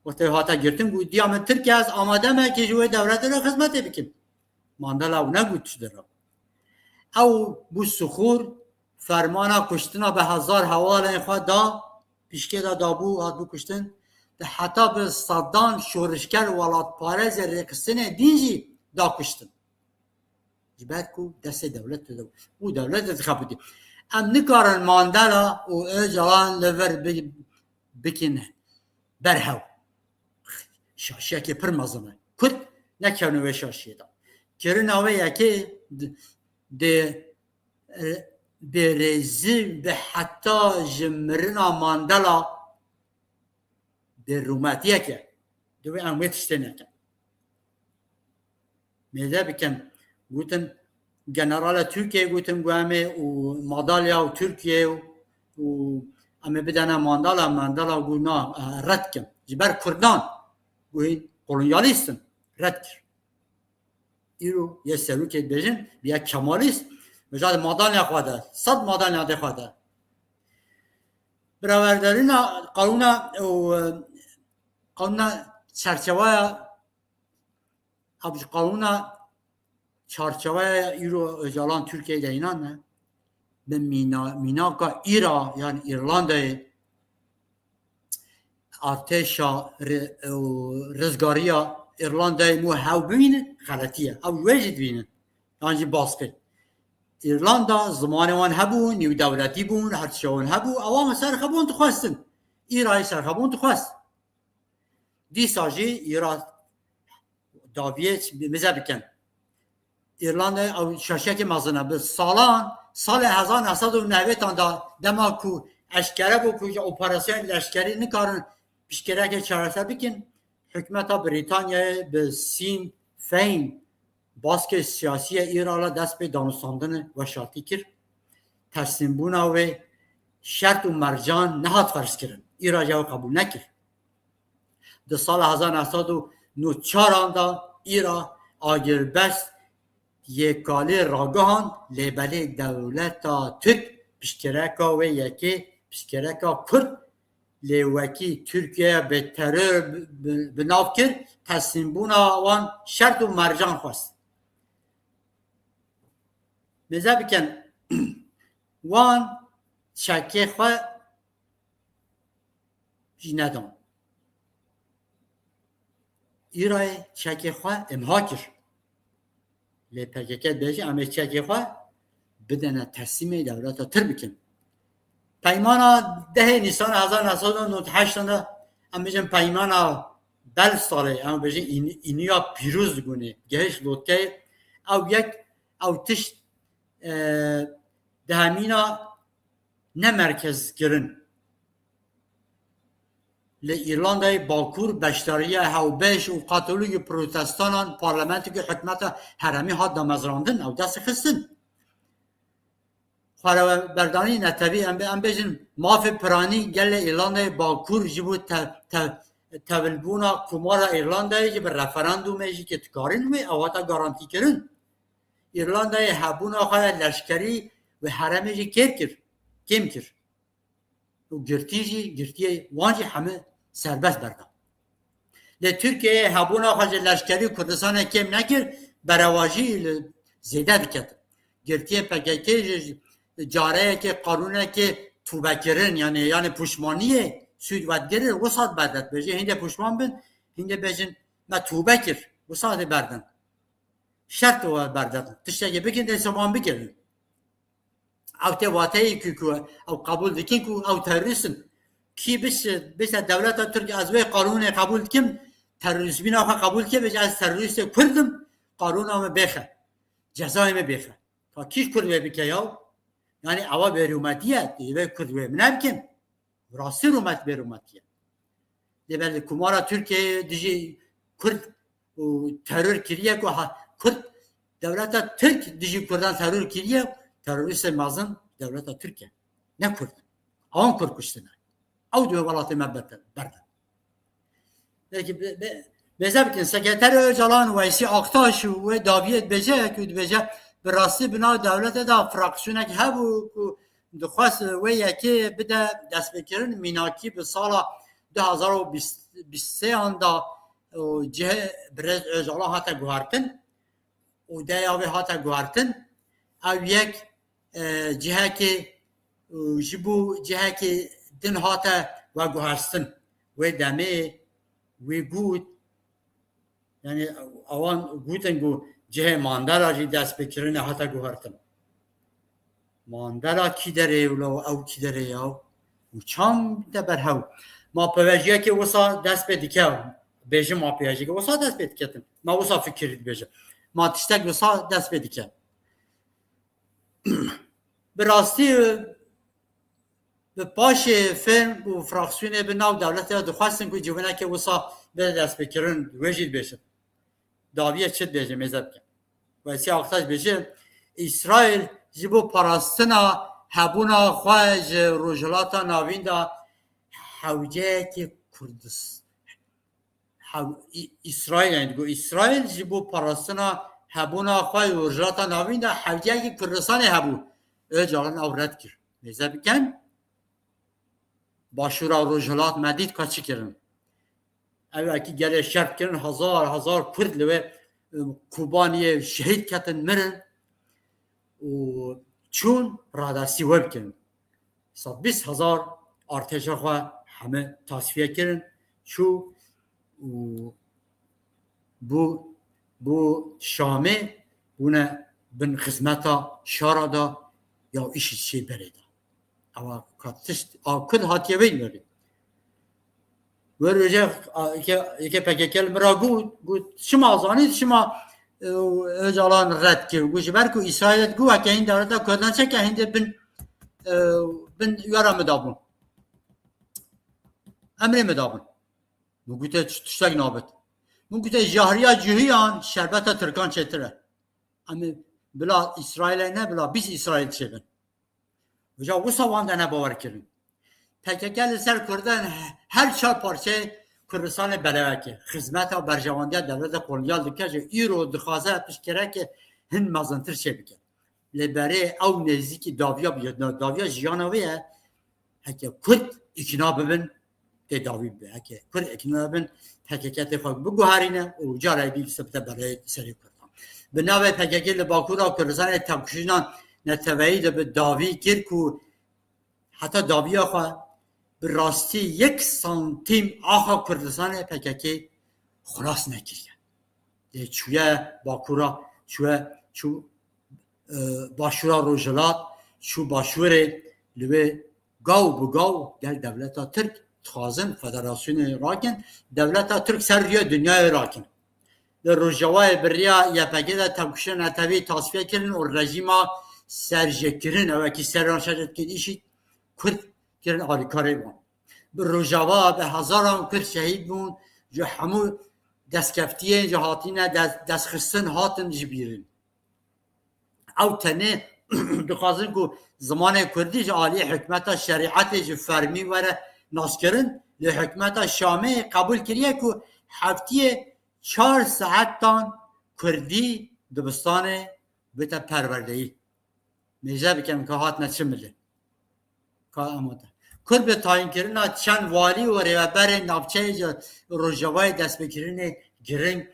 wextê hate girtin got, diya min Tirkiye ez amade me ki ji wê dewletê re xizmetê bikim. Mandela ew negot çi dera. Ew bû sixûr, fermana kuştina bi hezar hevalên xwe da, pişkê de dabû, hatbû kuştin. Di heta bi sedan şorişger welatparêzê rêxistinê din jî da kuştin. Ji ber ku destê dewlet de û dewlet de dixebitî. Em nikarin Mandela û Ocalan li vir bi-, bikin berhew. Şaşiyekê pir mezin e. Kurd nekevne wê şaşiyê de. Kirina wê yekê di, di, e, bêrêzî bi heta ji mirina Mandela bêrûmetiyek e. Divê em wê tiştê nekin. Mêze bikin. Gotin, generala Tirkiyeyê gotin, got em ê û madalya û Tirkiye û, û em ê bidene Mandela, Mandela got na, e, red kim. Ji ber Kurdan, got hîn kolonyalîst in, red kir. Îro yê serokê dibêjin, bi yek Kemalîst, vêca di madalya xwe de, sed madalya dê xwe de. Birawerdarîna qanûna û, e, qanûna çerçeveya, ev ji qanûna çarçeveya îro Ocalan Tirkiyeyê de înan e. Bi mîna-, mînaka îra, yani Îrlandayê, artêşa ri-, û rizgariya Îrlandayê mû hew bibînin, xeletî ye. Ew wê jî dibînin. Yan jî baskê. Îrlanda zimanê wan hebû, nîwdewletî bûn, her tişa wan hebû, ewan serxebûn dixwestin. Îrayê serxebûn dixwest. Dîsa jî îra daviyê bize bikin. Îrlanda ew şaşiyekê mezin e. Bi salan, salê hezar neh sed û newêdan de dema ku eşkere bû ku ji operasyon leşkerî nikarin piştgirêkê çarese bikin, hikûmeta Brîtanyayê bi Sinn Fein baskê siyasî yê Îrana dest pê danûstandinê weşartî kir. Teslîmbûna wê şert û mercan nehat ferzkirin. Îra jî ew qebûl nekir. Di sala hezar neh sed û nod û çaran de Îra agirbest yê kalê ragihand, lê belê dewleta Tirk piştgirêka wê yekê, piştgirêka Kurd lê wekî Tirkiye bi teror bi, bi, bi nav kir, teslîmbûna wan şert û mercan xwest. Mêze bikin, wan çekê xwe jî nedan. Îrayê çekê xwe imha kir. Lê P K K dibêje, em ê çekê xwe bidene teslîmê dewleta Tirk bikin. Peymana dehê Nîsana hezar neh sed û nod û heşt de, em bêjin peymana Belsalê, em bêjin în-, înûya pîroz digunê, gehişt lotkeyê, ew yek, ew tişt, e, dehemîna ne merkezkirin. Li Îrlandayê Bakur beşdariya hewbeş û Katolîk û Protestanan parlamentoyê hikûmeta herêmî hat damezrandin, ew dest xistin. Xwereweberdanî netewî, em, em bêjin mafê piranî gelê Îrlandayê Bakur ji bo te-, te-, tevilbûna Komara Îrlandayê jî bi referandûmê jî ke dikarîn wê, ew hate garantîkirin. Îrlandayê hebûna xwe ya leşkerî û herêmê jî kêr kir, kêm kir. Û girtî jî, girtiyê wan jî hemû serbest berdan. Lê Tirkiyeyê hebûna xwe ji leşkerî Kurdistanê kêm nekir, berevajî li zêde diketin. Girtiyê P K K jî careyekê, qanûnekê tûbekirin, yani, yani puşmaniyê sûd vedgirin, wisa dibe dest bêjê, hîn dê puşman bin, hîn dê bêjin, me tûbe kir, wisa dê berdin. Şert we berdin. Tiştekê bikin, dê sevan bikirin. Ew tê wateyê ku, ku ew qebûl dikin ku ew terorîst in. Kî biş-, bişte dewleta Tirk, ez wê qanûnê qebûl dikim, terorîzmîna xwe qebûl dike, bêje ez terorîstê Kurd im, qanûna min bêxe. Cezayê min bêxe. Ta kî Kurd wê bike ya? Yani ewa bêrûmetî ye, divê Kurd wê min nebikin. Rastî rûmet bêrûmetî ye. Lê belê Komara Tirkiyeyê dijî Kurd û teror kiriye ku ha, Kurd, dewleta Tirk dijî Kurdan teror kiriye, terorîstê mezin dewleta Tirk e. Ne Kurd. Ewan Kurd kuştine. Ew dibe welatê me berde-, berdin. Belkî be-, be-, bêze bikin, Sekreterê Ocalan Weysî Aktaş û wê daviyê dibêje ku dibêje bi rastî bi nav dewletê de fraksiyonek hebû ku dixwest wê yekê bide destpêkirin, mînakî bi sala du hezar û bîst, bîst sê an de û cihê birêz Ocalan hate guhertin û deya wê hate guhertin. Ew yek, e, cihekê û ji bo cihekê din hate veguherstin. Wê demê wê got, yani, ewan gotin ku cihê Mandela jî destpêkirinê hate guhertin. Mandela kî derê ye wilo, ew kî derê ya? Û çand de berhew. Ma pevejiyekê wisa dest pê dike. Bêjin ma pevejiyekê wisa dest pê diketin. Ma wisa fikirî dibêjin. Ma tiştek wisa dest pê dike. Bi rastî, bi paşê ferm û fraksiyonê bi nav dewletê de dixwestin ku civîneke wisa bide destpêkirin, wê jî dibêjin. Daviyê çi dibêje, mêze bikin. Weysî Aktaş dibêje, Îsraîl ji bo parastina hebûna xwe ji Rojhilata Navîn de hewceyekê Kurdis-, hew-, Î-, Îsraîl, yani digo, Îsraîl ji bo parastina hebûna xwe ji Rojhilata Navîn de hewceyekê Kurdistanê hebû. Ocalan ew red kir. Mêze bikin. Başûra Rojhilat me dît ka çi kirin. Ew wekî gelê şert kirin, hezar hezar Kurd li wê, ım, Kobaniyê şehîd ketin, mirin û çûn radestî we bikin. Sed bîst hezar artêşa xwe heme tasfiye kirin, çû û bû, bû Şamê bûne bin xizmeta şara da ya îşî çê berê da. Ewa ka tişt a Kurd hatiye vê nûrî. Wer wêje yeke P K K li min re got, got, "Çima zanî, çima, e, Ocalan red kir?" Got, "Ji ber ku Îsraîl got, heke hîn dewleta Kurdan çeke hîn de bin, e, bin wera min dabûn. Emrê min dabûn." Min gote, "Çi tiştek nabit?" Min gote, "Jahriya Cihûyan şerbeta Tirkan çêtir e. Em ê bila Îsraîlê ne, bila bîst Îsraîl çêbin." Uca wisa wan de ne bawer kirin. P K K li ser Kurdan he-, her çar parçeyê Kurdistanê beleweke, xizmeta berjewandiya dewleta kolonyal dike, ji îro dixwaze piştgireke hin mezintir çêbike. Lê berê ew nêzîkî dawiya bi-, dawiya jiyana wê ye. Heke Kurd îkna bibin, tê dawî bibe. Heke Kurd îkna bibin, P K K tê xwe biguherîne û cara dî li ser bite berê serê Kurdan. Bi navê P K K li Bakûra Kurdistanê tevkişîna neteweyî de bi dawî kir ku heta dawiya xwe bi rastî yek santîm axa Kurdistanê P K K xilas nekiriye. Lê çûye Bakûra, çûye, çû, e, Başûra Rojhilat, çû Başûrê, li wê gaw bi gaw gel dewleta Tirk dixwazin federasyonê rakin, dewleta Tirk ser rûyê dinyayê rakin. Li Rojavayê bi rêya Y P G de tevkişîna netewî tasfiye kirin û rejîma serjêkirin, ew wekî serran şer dikin, îşî Kurd kirin alîkarê wan. Bi Rojava bi hezaran Kurd şehîd bûn, ji hemû destkeftiyên ji hatine des-, destxistin hatin ji bîrin. Ew tenê dixwazin ku zimanê Kurdî ji aliyê hikmeta şerîetê ji fermî were naskirin, lê hikmeta Şamê qebûl kiriye ku heftiyê çar saetan Kurdî dibistanê bite perwerdeyî. Mêze bikin ka hatine çi milê. Ka amade. Kurd bi tayînkirina çend walî û rêveberên navçeyê ji Rojavayê destpêkirinê giring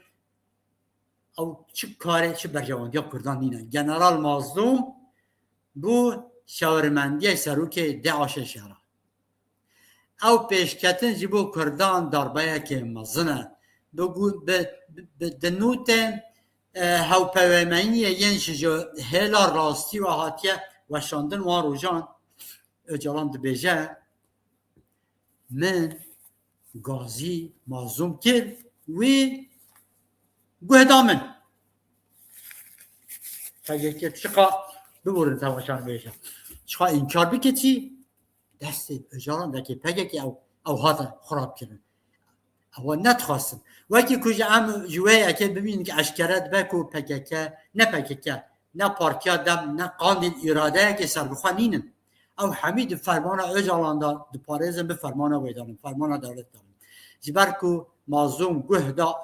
ew çi karê, çi berjewendiya Kurdan nîne. General Mazlûm bû şawermendiya serokê DAIŞê şehra. Ew pêşketin ji bo Kurdan darbeyeke mezin e. Bi gu-, bi, bi, bi dinûtên, e, hewpeyvîniyê yên ji, ji hêla rastî ve hatiye weşandin wan rojan, Ocalan dibêje, "Min Gazî Mazlûm kir, wî guh da min." P K K çiqa biborin temaşan bêje. Çiqa înkar bike çî, destê Ocalan dekê P K K ew, ew hate xirab kirin. Ew nedixwastin. Wekî ku ji em ji wê yekê bibînin ki eşkere dibe ku P K K, ne P K K, ne Partiya Dem, ne Qandîl îradeyeke serbixwe nînin. Ew hemî di fermana Ocalan de diparêzin, bi fermana wê de bin, fermana dewlet de bin. Ji ber ku Mazlûm guh da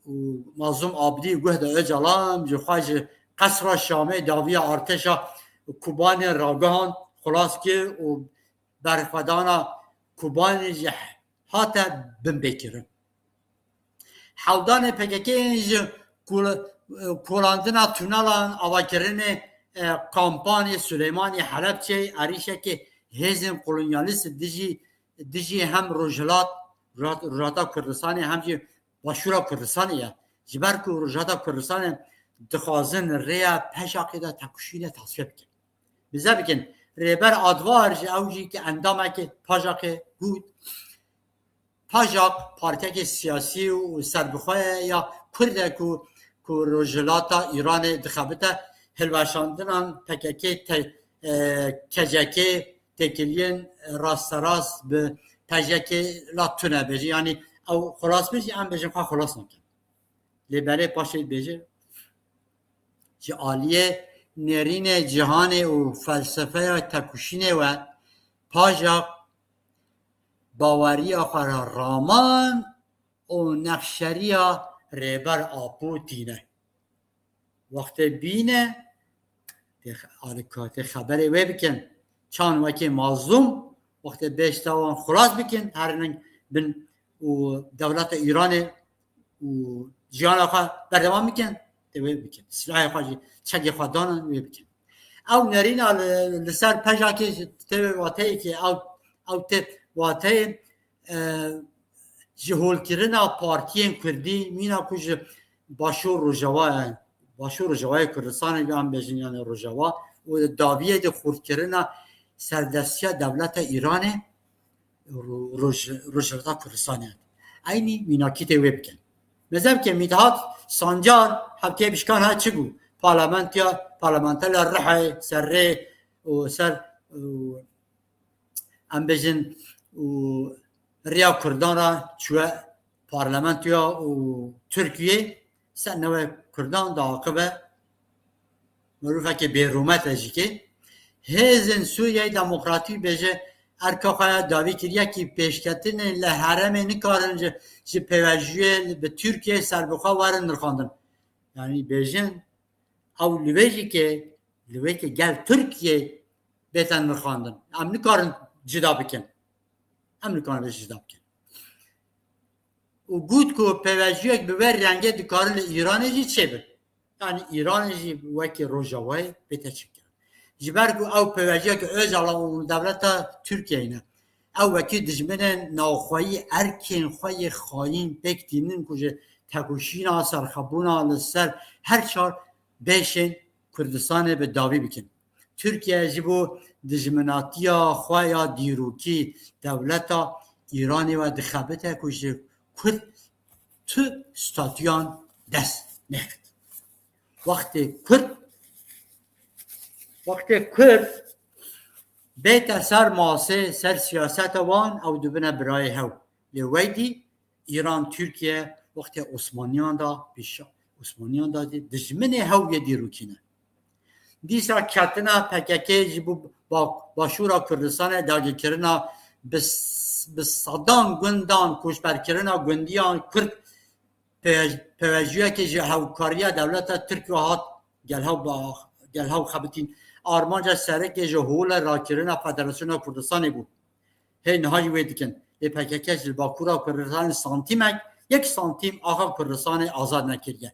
û Mazlûm Abdî guh da Ocalan, ji xwe ji qesra Şamê dawiya artêşa Kobanê ragihand, xilas kir û berxwedana Kobanê jî hate binpêkirin. Hewldanê P K K yên ji kul-, kolandina tunelan avakirinê, e, kampanê Silêmaniyê Helebçeyê êrîşekê hêzên kolonyalîst dijî, dijî hem Rojhilat, Rojhat-, Rojhilata Kurdistanê hem jî Başûra Kurdistanê ye. Ji ber ku Rojhilata Kurdistanê dixwazin rêya PJAKê de tevkişînê tasfiye bikin. Bize bikin, Rêber Advar jî ew jî ki endamekê PJAKê got, PJAK partiyeke siyasî û serbixwe ye ya Kurd e ku, ku Rojhilata Îranê dixebite hilweşandinan P K K te-, e, K C K têkiliyên rasterast bi PJAKê la tune bêje. Yanî ew xilas bêje, em bêjin xwe xilas nakin. Lê belê paşê bêje, ji aliyê nêrînê cîhanê û felsefeya têkoşînê we, PJAK baweriya xwe re raman û nexşeriya Rêber Apo tîne. Wextê bîne, tê xe-, alîka-, tê xeberê wê bikin. Çand wekî Mazlûm, wextê bêhişta wan xilas bikin, herinin bin û dewleta Îranê û jiyana xwe berdewam bikin, tê wê bikin. Silahê xwe jî, çekê xwe danin, wê bikin. Ew nerîna li, li ser PJAKê jî tê wê wateyekê, ew, ew tê wateyê, e, ji holkirina partiyên Kurdî, mîna ku ji Başûr Rojava ye, Başûr Rojavayê Kurdistanê, yan bêjin, yani Rojava, û di dawiyê de xurtkirina serdestiya dewleta Îranê ro-, roj-, Rojhilata Kurdistanê. Eynî mînakî tê wê bikin. Mezeb ke Mithat Sancar hevkê bişkan ha çi bû? Parlamentiya, parlamenterla Rihê, ser rê û ser, û, em bêjin, û riya Kurdan ra çûye parlamentoya û Tirkiyê ser newê Kurdan diaxive. Merûfekê bêrûmet e jî ke hêzên Sûriyeyê Demokratîk bêje erka xwe ya dawî kiriye kî pêşketinên li herêmê nikarin ji, ji pêvajoyê bi Tirkiyeyê serbixwe werin nirxandin. Yani bêjin ew li vê jî ke, li vê ke gel Tirkiyeyê bête nirxandin. Em nikarin cida bikin. Em nikarin vê jî cida bikin. Û got ku pêvajoyek bi vê rengê dikarin li Îranê jî çêbin. Yani Îranê jî wekî Rojavayê bête çêkirin. Ji ber ku ew pêvajoyeke Ojala û dewleta Tirkiyeyê ne. Ew wekî dijminên navxweyî erkên xwe yê xayîn pêk tînin ku ji tekoşîna serxwebûna li ser her çar beşên Kurdistanê bi dawî bikin. Tirkiye ji bo dijminatiya xwe ya dîrokî dewleta Îranê ve dixebite ku ji Kurd tu statûyan dest nexit. Wextê Kurd, wextê Kurd bête ser masê, ser siyaseta wan, ew dibine birayê hew. Lê weydî Îran, Tirkiye wextê Osmaniyan da, pêşa Osmaniyan da jî dijminê hew yê dîrokî ne. Dîsa ketina P K K ji bo ba-, Başûra Kurdistanê dagirkirina bi s-, bi sedan gundan, koçberkirina gundiyan Kurd pe-, pêvajoyekê ji hevkariya dewleta Tirk ve hat gel hev ba-, gel hev xebitîn. Armanca sereke ji holê rakirina Federasyona Kurdistanê bû. Hey niha jî wê dikin. Lê P K K ji Bakûra Kurdistanê santîmek, yek santîm axa Kurdistanê azad nekiriye.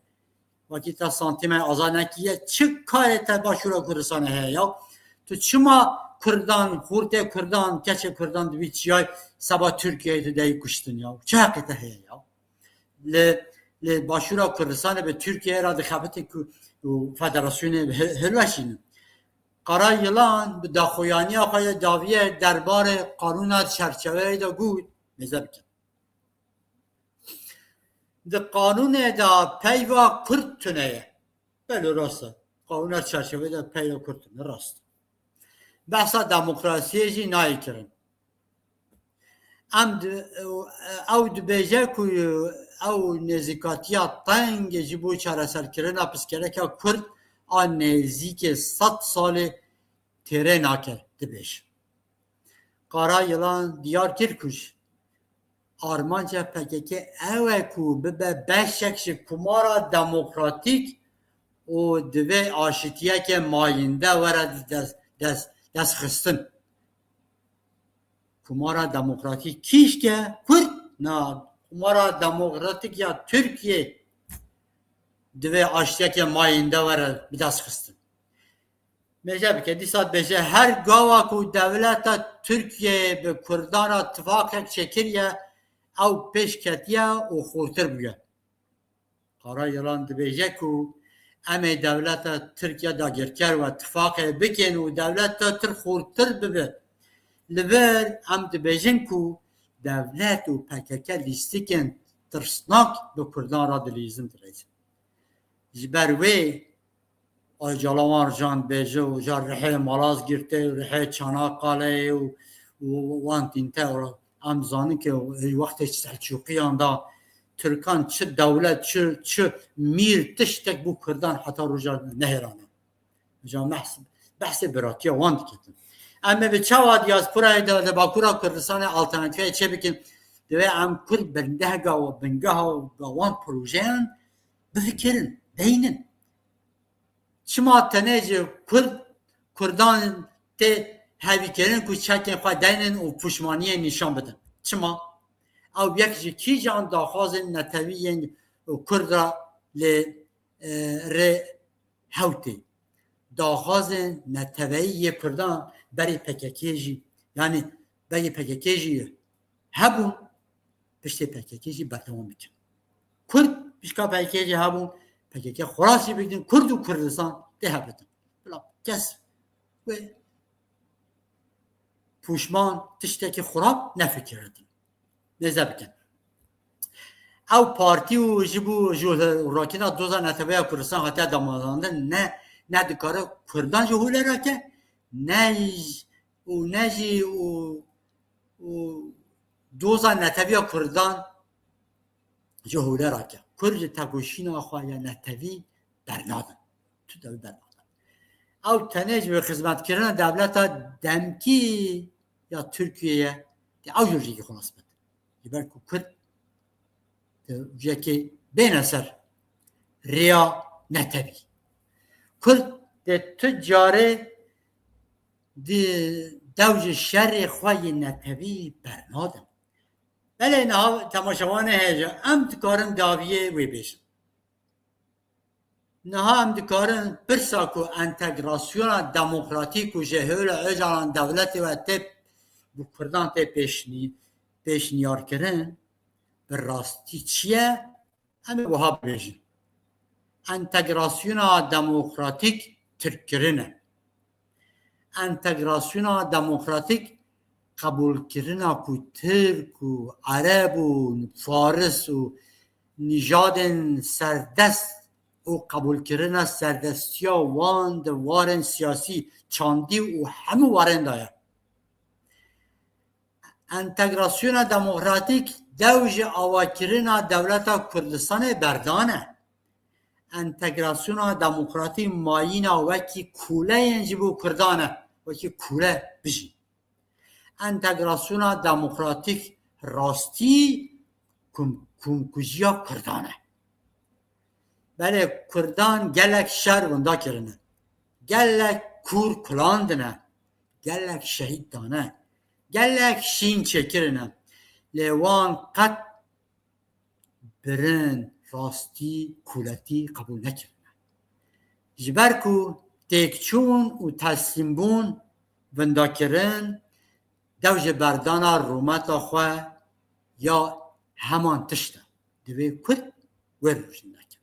Wekî te santîmek azad nekiriye, çi karê te Başûra Kurdistanê heye ya? Tu çima Kurdan, xortê Kurdan, keçê Kurdan di vî çiyay seba Tirkiyeyê tu deyî kuştin ya? Çi heqê te heye ya? Li, li Başûra Kurdistanê bi Tirkiye re dixebitin ku û federasyonê hi-, hilweşînin. Kara Yılan bi daxuyaniya xwe ya dawiye derbarê qanûna çerçeveyê de got, mêze bikin. Di qanûnê de peyva Kurd tune ye. Belê rast e. Qanûna çerçeveyê de peyva Kurd tune, rast. Behsa demokrasiyê jî nayê kirin. Em di-, ew dibêje ku ew nêzîkatiya teng ji bo çareserkirina pirsgirêka Kurd a nêzîkê sed salê têrê nake, dibêje. Kara Yılan diyar kir ku ji armanca P K K ew e ku bibe beşek ji Komara Demokratîk û divê aşitiyeke mayînde were dest, dest, destxistin. Komara Demokratîk kîşke Kurd, na, Komara Demokratîk ya Tirkiye divê aştiyeke mayînde were bi dest xistin. Mêze bike, dîsa dibêje, her gava ku dewleta Tirkiyeyê bi Kurdan re tifaqek çêkiriye, ew pêş ketiye û xurtir bûye. Kara Yılan dibêje ku em ê dewleta Tirk ya dagirker ve tifaqê bikin û dewleta Tirk xurtir bibe. Li vir em dibêjin ku dewlet û P K K lîstikên tirsnak bi Kurdan re dilîzin, dileyzin. Ji ber wê Ocalan wan rijan dibêje û ja Rihê Malazgirtê û Rihê Çanakkaleê û, û wan tînte û em zanin ke wextê Selçûqiyan da Tirkan çi dewlet, çi, çi mîr, tiştek bû Kurdan heta roja nehêrane. Ja behs-, behsê biratiya wan diketin. Em ê bi çawa diasporayê de li Bakûra Kurdistanê alternatîfeyê çê bikin? Divê em Kurd bingehga û bingeha û wan projeyan bifikirin, deynin. Çima tenê ji Kurd, Kurdan tê hevîkirin ku çekên xwe deynin û puşmaniyê nîşan bidin? Çima? Ew yek ji kîjan daxwazên netewî yên Kurd ra lê, e, rê hew tê. Daxwazên neteweyî yê Kurdan berî P K K jî, yani berî P K K jî hebûn, piştê P K K jî berdewam bikin. Kurd pişka P K K jî hebûn, P K K xwerast jî bikin, Kurd û Kurdistan tê hev bitin. Bila kes wê pûşman tiştekî xurab nefikiritin. Nêze bikin. Ew partî û ji bo ji rakîna doza neteweya Kurdistan hatiye damezrandin, ne, ne dikare Kurdan ji holê rake, ne j-, û ne jî û, û doza netewiya Kurdan ji holê rake. Kurd ji tekoşîna xwe ya netewî bernadin. Tu dewî bernadin. Ew tenê ji xizmetkirina dewleta demkî ya Tirkiyeyê, ew jî jî xelas bit. Ji ber ku Kurd, e, yekê bêne ser rêya netewî. Kurd dê tu carê di dew ji şerê xwe yê netewî bernadin. Belê niha temaşevanê hêja, em dikarin dawiyê wê bêjin. Niha em dikarin pirsa ku entegrasyona demokratîk û ji hêla Ocalan dewletê we tê bi Kurdan tê pêşnî-, pêşniyarkirin, bi rastî çi ye? Em ê wiha bibêjin. Entegrasyona demokratîk tirkkirin e. Entegrasyona demokratîk qebûlkirina ku Tirk û Ereb û Faris û nîjadên serdest û qebûlkirina serdestiya wan di warên siyasî, çandî û hemû warên de ye. Entegrasyona demokratîk dew ji avakirina dewleta Kurdistanê berdane. Entegrasyona demokratîk mayîna wekî kûleyên ji bo Kurdan e, wekî kûle bijî. Entegrasyona demokratîk rastî kum-, kumkujiya Kurdan e. Belê Kurdan gelek şer winda kirine. Gelek kûr kulandine. Gelek şehîd dane. Gelek şîn çêkirine. Lê wan qet birin, rastî, kûletî qebûl nekirine. Ji ber ku têkçûn û teslîmbûn, windakirin, dew ji berdana rûmeta xwe ya heman tişt e. Divê Kurd wê rojî neke.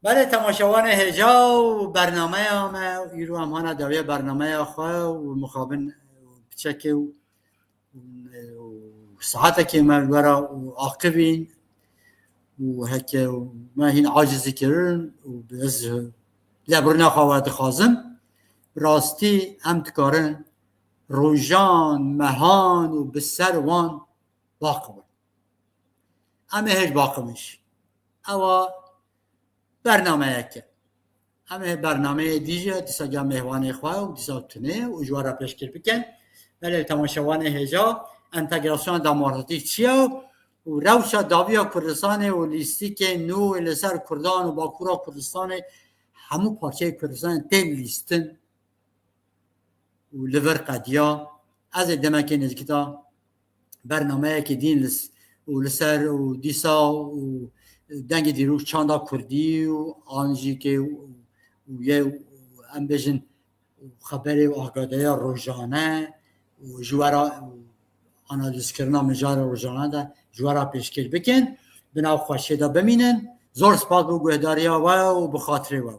Belê temaşevanê hêja û bernameya me, îro em hana dawiya bernameya xwe û mixabin piçekê û, û saetekê me li we re û aqibîn û heke me hîn acizî kirin û ez lebrina xwe we dixwazim. Rastî em dikarin rojan, mehan û bi ser wan baqibin. Em ê hêj baqibin jî. Ewa bernameyek e. Em ê bernameyê dî jî dîsa gel mêvanê xwe û dîsa tunê û ji we re pêşkêş bikin. Belê temaşevanê hêja, entegrasyona demokratîk çi ye û rewşa dawiya Kurdistanê û lîstikên nû li ser Kurdan û Bakûra Kurdistanê, hemû parçeyê Kurdistanê tên lîstin û li vir qediya. Ez ê demekê nêzîkî de bernameyekê dîn li s-, û li ser û dîsa û dengê dîrok çanda kurdî û an jî kê û, û yê û em bêjin xeberê û agadeya rojane û ji we re û analîzkirina mijara rojane de ji we re pêşkêş bikin. Bi nav xweşiyê de bimînin. Zor spas bo guhdariya we û bi xatirê we.